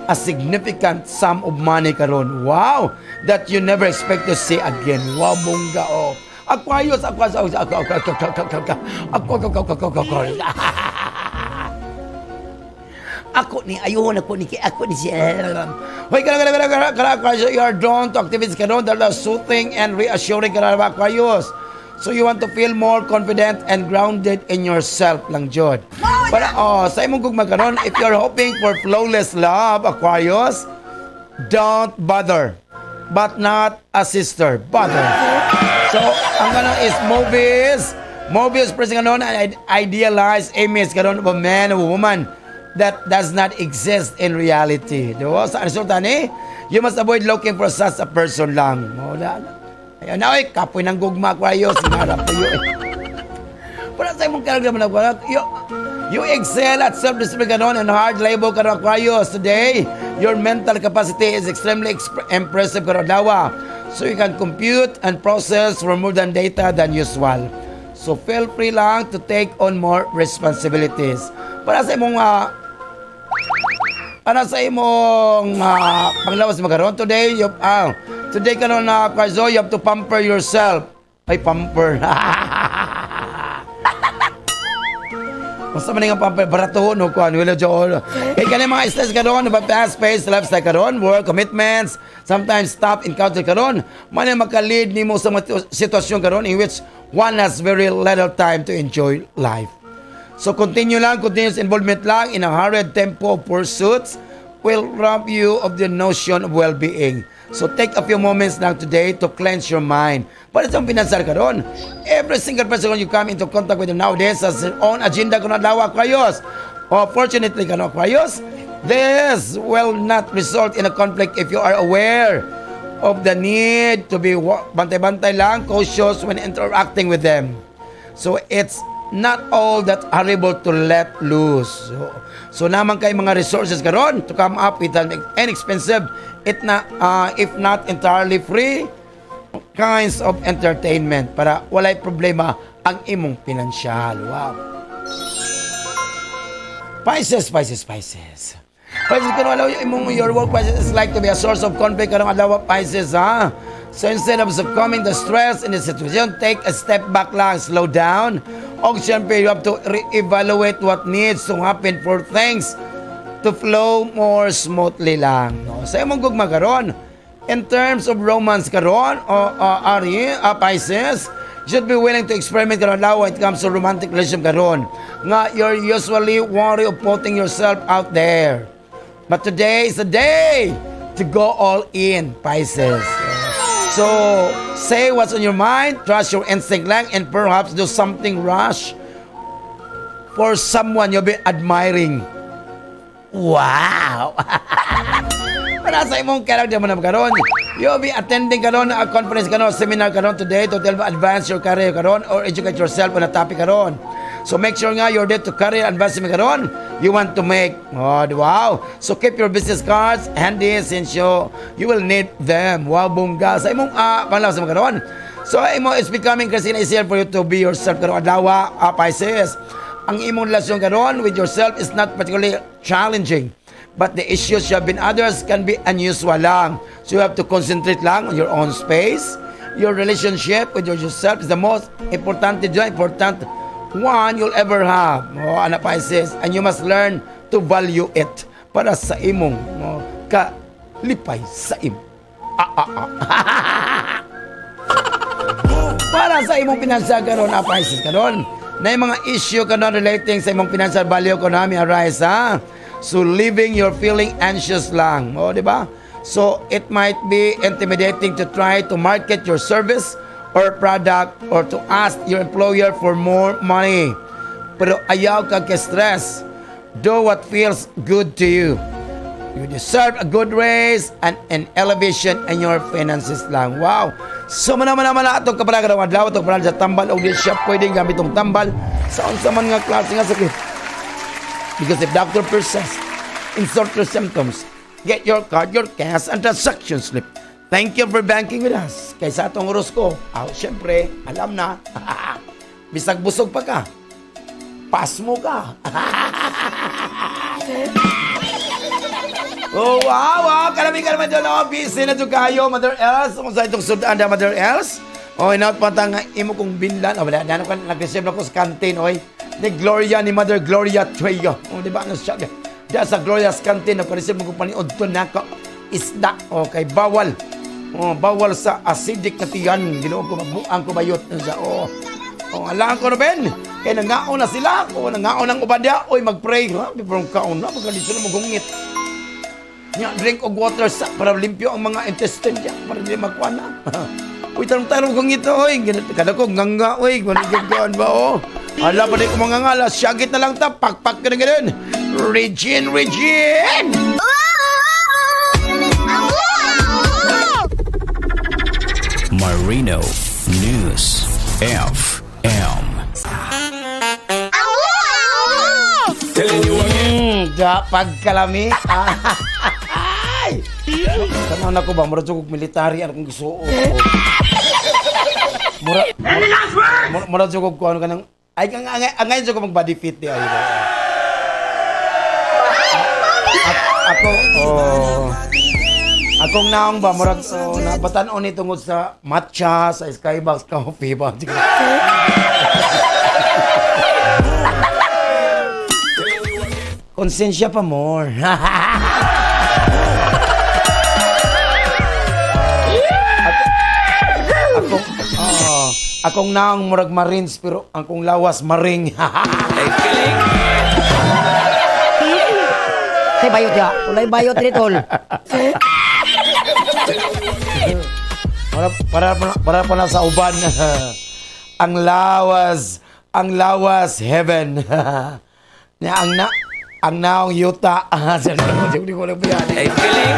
a significant sum of money karon. Wow! That you never expect to see again. Wow, bongga oh. Aquarius, Aquarius, Aquarius, Aquarius, Aquarius, Aquarius, Aquarius, Aquarius. Ako ni ayun ako ni ako ni siya. Hoy, kana kana kana kana kana Aquarius, you are drawn to activities karon that are soothing and reassuring karon, Aquarius. So you want to feel more confident and grounded in yourself lang jud. Para oh, sa imong gugma karon, if you're hoping for flawless love, Aquarius, don't bother. But not a sister, bother. So, ang ano is movies. Movies present karon an idealized image karon of a man or woman that does not exist in reality. Di ba? Sa resulta ni, you must avoid looking for such a person lang. Wala na. Ayun na, oy, kapoy ng gugma, Aquarius. Harap tuyo eh. Para sa imong character man, Aquarius, you excel at self-discipline karon and hard labor karon, Aquarius. Today, your mental capacity is extremely impressive karon dawa. So you can compute and process for more than data than usual. So feel free lang to take on more responsibilities. Para sa imong panglawas magaron today, you today karon na Aquarius, you have to pamper yourself. Ay, pamper. Basta man nga pamper, barato no kuan wala jo. Kay kani mga stress karon, ba fast paced lifestyle karon, work commitments, sometimes stop encounter karon, man ang maka-lead nimo sa mga sitwasyon karon in which one has very little time to enjoy life. So continue lang, continuous involvement lang in a hurried tempo of pursuits will rob you of the notion of well-being. So take a few moments lang today to cleanse your mind. Para sa pinansar karon, every single person you come into contact with nowadays has their own agenda kung adlaw, Aquarius. Oh, fortunately kano, Aquarius, this will not result in a conflict if you are aware of the need to be bantay-bantay lang, cautious when interacting with them. So it's not all that horrible to let loose. So naman kay mga resources karon to come up with an inexpensive, it na if not entirely free kinds of entertainment para walay problema ang imong pinansyal. Wow. Pisces, Pisces, Pisces. Pisces, kung alaw yung imong your work, Pisces, is like to be a source of conflict karong adlaw, Pisces, ha? So instead of succumbing the stress in the situation, take a step back lang, slow down. O siyempre, you have to re-evaluate what needs to happen for things to flow more smoothly lang. No? Sa imong gugma karon, in terms of romance karon, o Ari, Pisces, you should be willing to experiment karon law when it comes to romantic relationship karon. Nga you're usually wary of putting yourself out there. But today is the day to go all in, Pisces. So, say what's on your mind, trust your instinct lang, and perhaps do something rash for someone you've been admiring. Wow! Para sa imong character mo na karon, you'll be attending karon a conference karon, seminar karon today to help advance your career karon or educate yourself on a topic karon. So make sure nga you're there to career advancement karon you want to make. Oh, wow. So keep your business cards handy since you will need them. Wow, bongga. Sa imong panglawas mo karon. So imo it's becoming increasingly easier for you to be yourself karon adlaw, Pisces. Ang imong relasyon karon with yourself is not particularly challenging. But the issues you have been others can be unusual lang. So you have to concentrate lang on your own space. Your relationship with yourself is the most important, important one you'll ever have. Oh, ana, Pisces. And you must learn to value it para sa imong, oh, kalipay sa imo. Ah, ah, ah. Para sa imong pinansyal karon, Pisces karon, na yung mga issue karon relating sa imong financial value economy arise, ha. So living your feeling anxious lang, oh, di ba? So it might be intimidating to try to market your service or product or to ask your employer for more money. Pero ayaw ka stress. Do what feels good to you. You deserve a good raise and an elevation in your finances lang. Wow! So mana mana mana atong kapalagan ng adlaw atong kapalagan sa tambal og di siya pwedeng gamit tong tambal sa unsa man nga klase nga sakit. Because if doctor persists in certain symptoms, get your card, your cash, and transaction slip. Thank you for banking with us. Kaysa atong Orozco, ah, syempre, alam na. Bisag busog pa ka. Pasmo ka. Oh, wow. Kalami ka naman dyan, oh. Busy na dyan kayo, Mother Els. Kung sa itong sudan na, Mother Els. Oh, inaot pa nga imo kong binlan. Oh, wala, na, nag-receive na ko sa canteen, oy. Ni Gloria, ni Mother Gloria Trejo. Oh, di ba? Ano siya? Diya sa Gloria's Canteen, nag-receive mo kong paniod to na ko. Isda, okay, bawal. Oh, bawal sa acidic na tiyan. Ginoo ko, mabuang ko bayot. Ano siya? Oh, oh, alaan ko na, Ben. Kaya nangaon na sila. Oh, nangaon ang uban diya. Oy, mag-pray. Ha? Before kaon na, pagka di sila magungit. Nya, drink og water sa para limpyo ang mga intestine diya para di makuha na. Uy, tarong-tarong kong ito, oy. Kada ko, nganga, oy. Manigyan ba, oh. Ala, pa di ko mga ngala. Syagit na lang ta. Pakpak ka na ganun. Regine, Regine! Marino News FM. Da, pagkalami. Ay! Tanaw na ko ba? Mura jud kog military ano kong gisuo. Mura mura mura jud kog kuno kanang ay ang angay angay jud ko mag body fit di ay. Ako oh. Akong naong ba murag oh, nabatan-on ni tungod sa matcha sa Skybox Coffee ba. Konsensya pa more. Akong oh, akong naong murag marines pero akong lawas maring. Kay bayot ya. Walay bayot ni tol. Para para para sa uban. Ang lawas heaven. Nya ang na ang naong yuta. Di ko alam yan. Ay, feeling.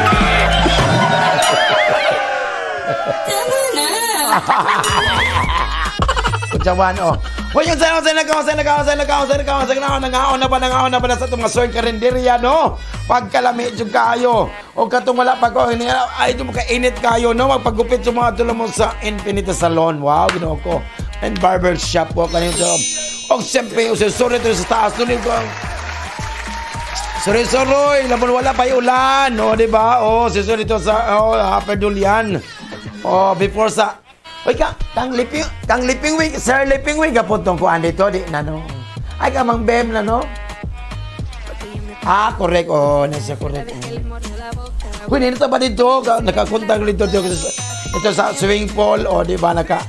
Kutsawan, oh. Hoy, yung sana, sana, nakaw, sana, nakaw, sana, nakaw, sana, nakaw, sana, nakaw, nangaon na ba, nangaon na ba na sa itong mga soy karinderya, no? Pagkalami, jud kayo. O katong wala pa ko, hindi, ay, ito makainit kayo, no? Magpagupit sa mga tulong mo sa Infinity Salon. Wow, ginoo ko. And barber shop po, kanito. O, siyempre, o, sorry, ito sa taas, tuloy ko. Sorry, sorry, lamon wala pa yung ulan. O, di ba? O, sorry ito sa, o, Upper Dulian. O, before sa, oy ka, kang liping wig, sir liping wig, kapod tong kuan dito, di na no. Ay, ka mang bem na no. Ah, correct. Oh, nasa correct. Uy, nito ba dito? Nakakontang dito dito ito sa swimming pool, o di ba naka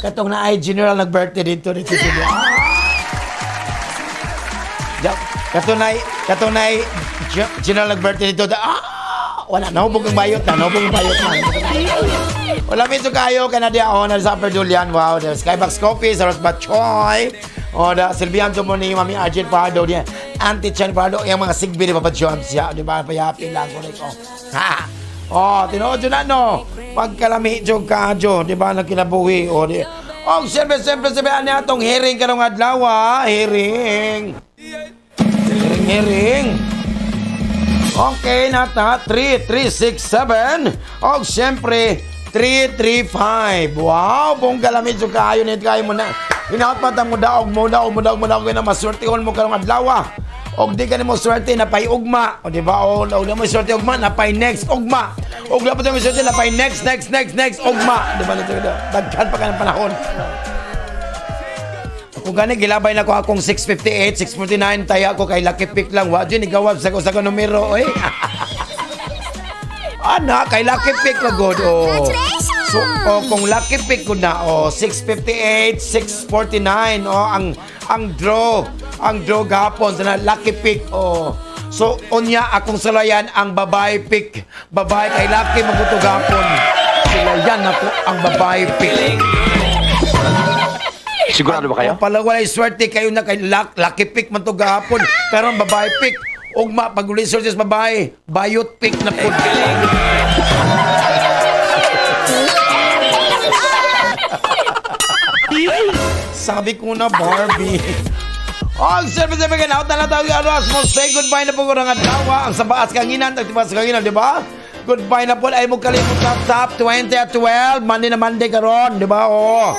Katong na ay general nag-birthday dito dito dito. Ja, katunay general nag-birthday dito. Ah, wala nahubog ang bayot na, nahubog ang bayot na. Wala medyo kayo kanadya oh, na sa Upper Dulian. Wow, the Skybox Coffee, sa Rosbat Choi. O da Silvian mo ni Mami Arjun Pardo niya. Auntie Chan Pardo, yung mga sigbi ni Papa Jones siya, di ba? Payapi lang ko ko. Ha. Oh, tinuod yun na no. Pagkalami jud kaadyo, di ba nagkinabuhi o di. Oh, siyempre, siyempre, siyempre, ano atong hearing karong adlaw, ah? Hearing. Hearing, hearing. Okay, nata 3, 3, 6, 7. O, siyempre, 3, 3, 5. Wow, bongga lamig so kayo nito kayo mo na. Hinaot pa ta mo daog mo daog mo daog mo daog na maswertehon mo karong adlaw. Og di ka nimo swerte na pay ugma. O di ba? O og di mo swerte ugma na pay next ugma. Og dapat mo swerte na pay next next next next ugma. Di ba nito? Daghan pa ka ng panahon. Kung gani gilabay na ko akong 658, 649 taya ko kay lucky pick lang. Wa jud igawab sa usa ka numero oy. Ana kay lucky pick la good oh. So oh, kung lucky pick ko na oh 658, 649 oh ang draw, ang draw gahapon sa na lucky pick oh. So unya akong sulayan ang babae pick. Babae kay lucky maguto gahapon. Sulayan ako ang babae pick. Sigurado ba kayo? Oh, pala walay swerte kayo na kay lucky pick man to gahapon. Karon babae pick. Ugma pag uli swerte sa babae, bayot pick na pud. Sabi ko na, Barbie. All service everything out na lang tayo oras mo. Say goodbye na po ko ng adlaw. Ang sabaas kanginan, tagtipas kanginan, di ba? Goodbye na po. Ay mo kalimot na top 20 at 12. Monday na Monday karon, di ba? Oo.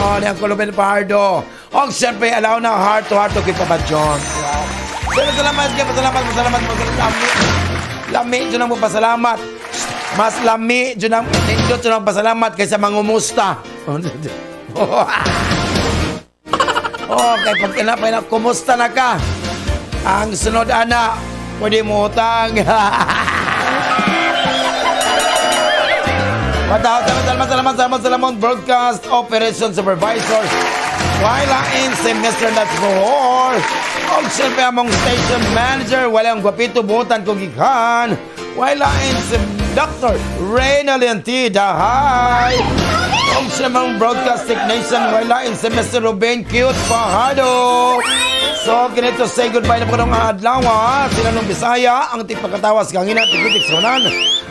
Oh, ni ang Kulubin Pardo. Og siyempre, allow na heart to heart to kay Papa John. Wow. Salamat, salamat, salamat, salamat, salamat. Lami, lami, dyan ang pasalamat. Mas lami, dyan ang, nindot, dyan ang pasalamat kaysa mangumusta. Okay, pag tinapay na, kumusta na ka? Ang sunod, ana, pwede mo utang. Mataw, salamat, salamat, salamat, salamat, salamat, Broadcast Operation Supervisors. Wala in si Mr. Nuts Bohol. Og siyempre among station manager, walang gwapito butan kong gikan. Wala in si Dr. Reynalyn T. Dahay. Og siyempre among broadcast technician, wala in si Mr. Ruben Cute Fajardo. So, kinito say goodbye na po ng adlaw, ha. Sila nung Bisaya, ang tigpagkatawas kangina, tigpitik sa unan.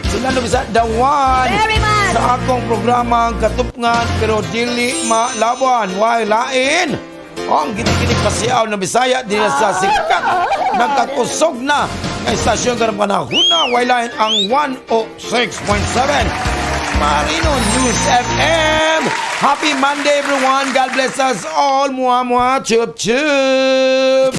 Sila nung Bisaya, the one. Very much. Sa akong programa ang katupngan pero dili malaban. Why lain? Ang giniginig pasiaw ng Bisaya dinhi sa sikat nagkakusog na nga istasyon karong panahona. Why lain ang 106.7 Marino News FM. Happy Monday, everyone. God bless us all. Mua mua chup chup.